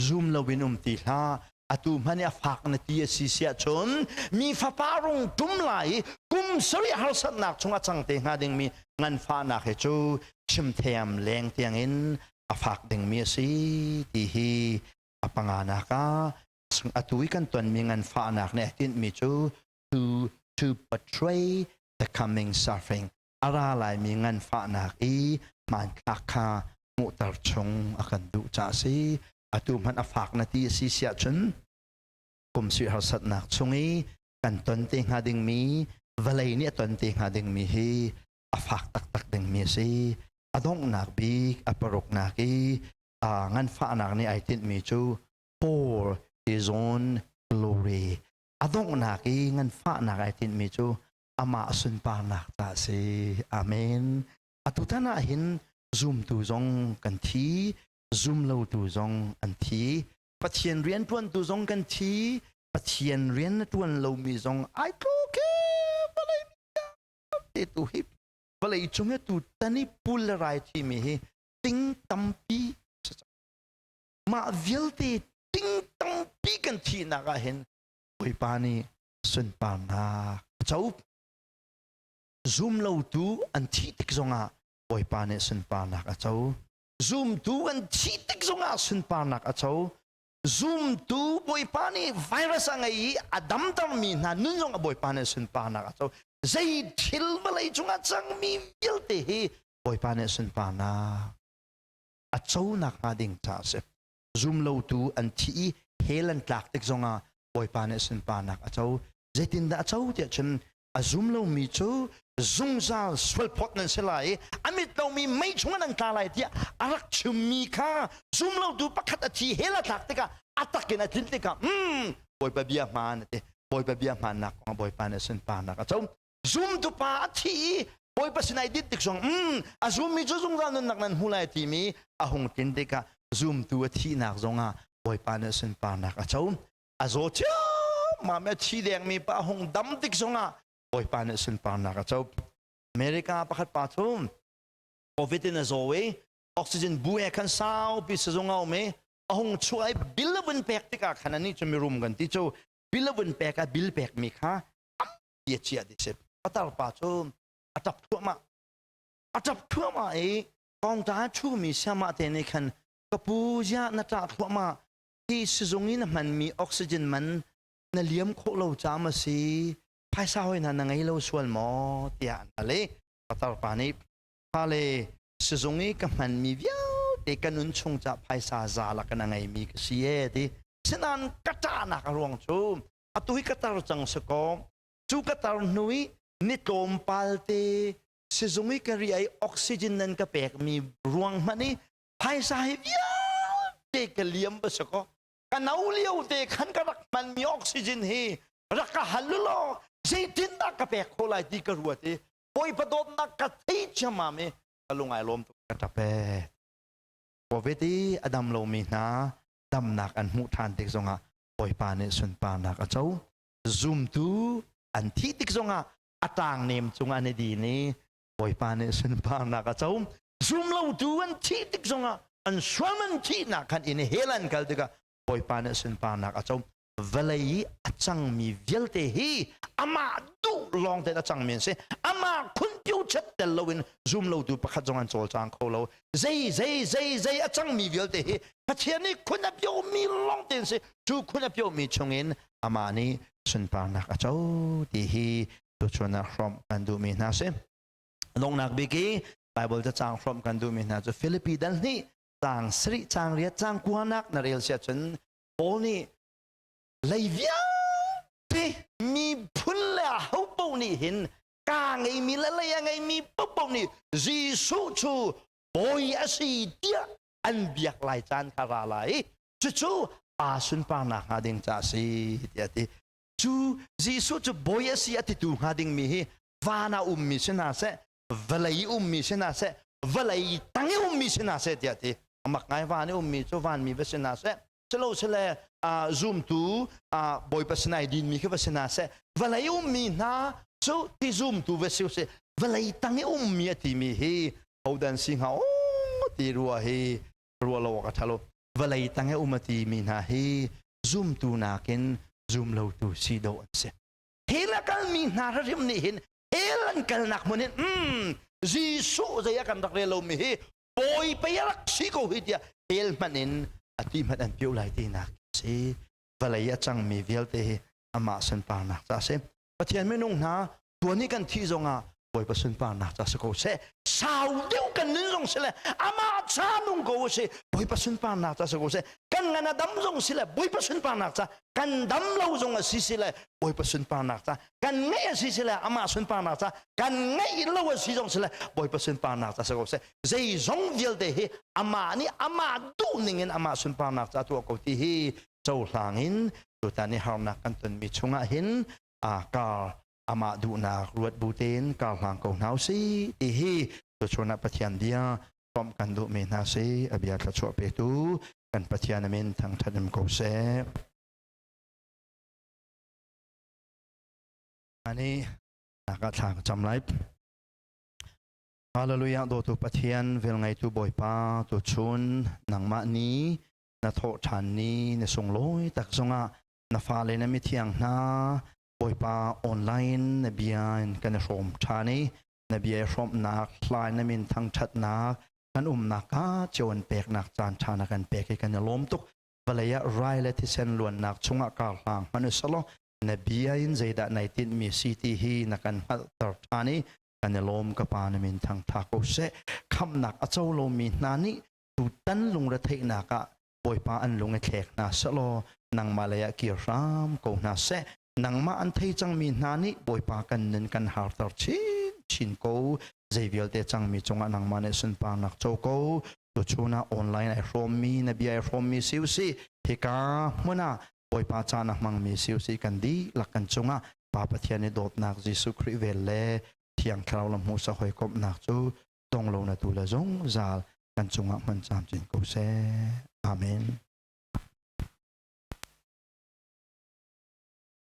Zum loin um ti hlah. Atu hmanh i a fak na ti a si siah cun mi fapa rung ṭum lai i kum sarih harsatnak chung a cang te hnga dingmi nganfahnak hi cu chimthiam leng tiangin a fak dingmi a si ti hi a panganak ah atu i kan tonmi nganfahnak nih a tinhmi cu to portray the coming suffering a ra laimi nganfahnak i hmanthlak kha hmuhter chung a kan duh caah a si. Atu hmanh a fak na ti a si siah cun kum sui harsatnak chung i kan ton te hnga dingmi vawlei nih a ton te hnga dingmi hi a fak taktak dingmi a si. A donghnak bik a paruknak i nganfahnak nih ai tinhmi cu for his own glory. A donghnak i nganfahnak ai tinhmi cu amah sunparnak ta a si. Amen. Atutan ah hin zumtu zong kan thi, zumlotu zong an thi. Pathian rian ṭuantu zong kan thi, Pathian rian na ṭuan lomi zong ai tluk e vawlei te tu hi vawlei cung i tu tan i pul le rai thimi hi ting tampi mah vialte ting tampi kan thihnak ah hin Bawipa nih sunparnak a co. Zumlotu an thih tik zongah Bawipa nih sunparnak a co. Zumtu an thih tik zongah sunparnak a co. Zumtu Bawipa nih virus a ngei i a damtermi hna nun zongah Bawipa nih sunparnak a co. Zei thil vawlei cungah cangmi vialte hi Bawipa nih sunparnak a co nakhnga ding caah a si. Zumlotu an thi i hell an tlak tik zongah Bawipa nih sunparnak a co. Zeitindah a co tiah cun a zum lomi cu zungzal sualphawt nan si lai i a mit lomi mei chungah nan tla lai tiah a rak chimmi kha zumlotu pakhat a thi hell a tlak tikah a takin a tlin tikah Bawipa bia hmaan a ti. Bawipa bia hmaannak kong Bawipa nih sunparnak a co. Zumtu pa a thi i Bawipa sinah i dinh tik zong a zummi cu zungzal nunnak nan hmu lai timi a hung tlin tikah zumtu a thihnak zongah Bawipa nih sunparnak a co. A zaw ciammam i a thi dengmi pa a hung dam tik zongah Bawipa nih sunparnak a co. America pakhat pa cu COVID in a zaw i oxygen bu he khan saupi sizung a um i a hung chuah i bill a vun pek tikah khan anih cu mirum kan ti cu bill a vun pek ah bill pekmi kha tampi a chiah ti si. Patar pa cu a ṭap thluahmah. A ṭap thluahmah i kawngta a ṭhumi siamah te nih khan ka pu ziah na ṭah thluahmah hi sizung i na hmanmi oxygen man na liam khawh lo caam a si phaisa hoi hna na ngei lo sual maw tiah an hal i patar pa nih fale sizung i ka hmanmi vialte ka nun chung ca phaisa za lak in a ngeimi ka si e ti sinain ka ṭahnak a ruang cu atu hi ka tar cang si kaw cu ka tar hnu i ni tlawmpal te sizung i ka ri ai oxygen nan ka pekmi ruang hmanh i phaisa hi vialte ka liam va si kaw ka no lio te khan ka rak hmanmi oxygen hi rak ka hal law zeitindah ka pek khawh lai ti ka ruat i Bawipa dawtnak ka thei ciammam i ka lung ai lawm tuk ka ṭap ee. Covid i a dam lomi hna damnak an hmuh ṭhan tik zongah Bawipa nih sunparnak a co. Zumtu an thih tik zongah a ṭaangnem cungah an i din i Bawipa nih sunparnak a co. Zumlotu an thih tik zongah an sualman thihnak khan in hell an kal tikah Bawipa nih sunparnak a co. Vawlei i a cangmi vialte hi amah duh lawng tein a cangmi an si. Amah khunpio chet tel loin zumlotu pakhat zong an cawlcang kho lo. Zei zei zei zei a cangmi vialte hi Pathian nih khun a piomi lawng tein si. Cu khun a piomi chungin amah nih sunparnak a co ti hi tuchun ah hrawmh kan duhmi hna si. Donghnak bik i Bible cacang hrawmh kan duhmi hna cu Filipi dal hnih caang sarih caang riat caang kuanak na rel siah cun Paul nih lei vialte miphun le ahopaoh nih hin kaa ngeimi le lei a ngeimi paohpaoh nih Jesuh cu bawi a si tiah an biak lai caan kha ra lai i cucu pa sunparnak hnga ding ca a si tiah a ti. Cu Jesuh cu bawi a si a titu hnga dingmi hi van ah ummi si hna seh, vawlei ummi si hna seh, vawlei tang i ummi si hna seh tiah a ti. Amak ngai van i ummi cu vanmi va si hna seh, silo sile zumtu Bawipa sinai dinmi khi va si hna seh, vawlei ummi hna cu ti zumtu va si usih, vawlei tang i ummi a timi hi hodan si hnga ti rua hi rua lo awk a ṭha lo. Vawlei tang i um a timi hna hi zumtu nakin zumlotu si dawh an si. Hell a kalmi hna hrim nih hin hell an kalnak hmun hin Jesuh zei a kan rak rel lomi hi bawi pei a rak si ko hi tiah hell hmanh in a ti hmanh an pio lai tinak si. Vawlei a cangmi vialte hi amah sunparnak ca a si. Pathian minung hna tuan i kan thih zongah Bawipa sunparnak ca si ko seh. Sau deuh kan nun zong si le amah ca nung ko si Bawipa sunparnak ca si ko seh. Kan ngan a dam zong si le Bawipa sunparnak ca kan dam lo zong a si si le Bawipa sunparnak ca kan ngeih a si si le amah sunparnak ca kan ngeih lo a si zong si le Bawipa sunparnak ca si ko seh. Zeizong vialte hi amah nih amah duh ning in amah sunparnak ca tuah ko ti hi cohlang in tutan i harnak kan tonmi chungah hin kar amah duhnak ruat bu tein kar hlang ko hna usih ti hi tuchun ah Pathian bia komh kan duhmi hna si a bia thluachuah petu kan Pathian amin thangthat um ko seh. Ani naka thla ka cam lai. Hallelujah dawtu Pathian vel ngeitu Bawipa tuchun nangmah ni na thawh ṭhan ni na sunglawi tak zongah na fale na mithiang hna Bawipa online na bia in kan i hrawm ṭhan i na bia i hrawmhnak hlai na min thangṭhatnak kan umnak ka cio an peknak caan ṭha na kan pek i kan i lawm tuk. Vawlei ah rai le thisen luannak chungah kar hlang hmanh usalaw na bia in zeidah nai tinhmi si ti hi na kan hngalhter ṭhan i kan i lawm. Ka pa na min thangṭha ko seh. Khamhnak a co lomi hna nih tutan lungretheihnak ah Bawipa an lung i thlek hna sehlaw nangmah lei ah kir hram ko hna seh. Nangmah an thei cangmi hna nih Bawipa kan nun kan harter chinchin ko. Zei vialte cangmi cungah nangmah nih sunparnak co ko. Tuchun ah online ai hrawmmi na bia ai hrawmmi si usih hika hmun ah Bawipa caan a hmangmi si usih kan dihlak kan cungah Pa Pathian i dawtnak Jesuh Khrih vel le Thiang Thlarau lam hmuhsak hawikomhnak cu dong lo na tu le zungzal kan cungah hman camcin ko seh. Amen.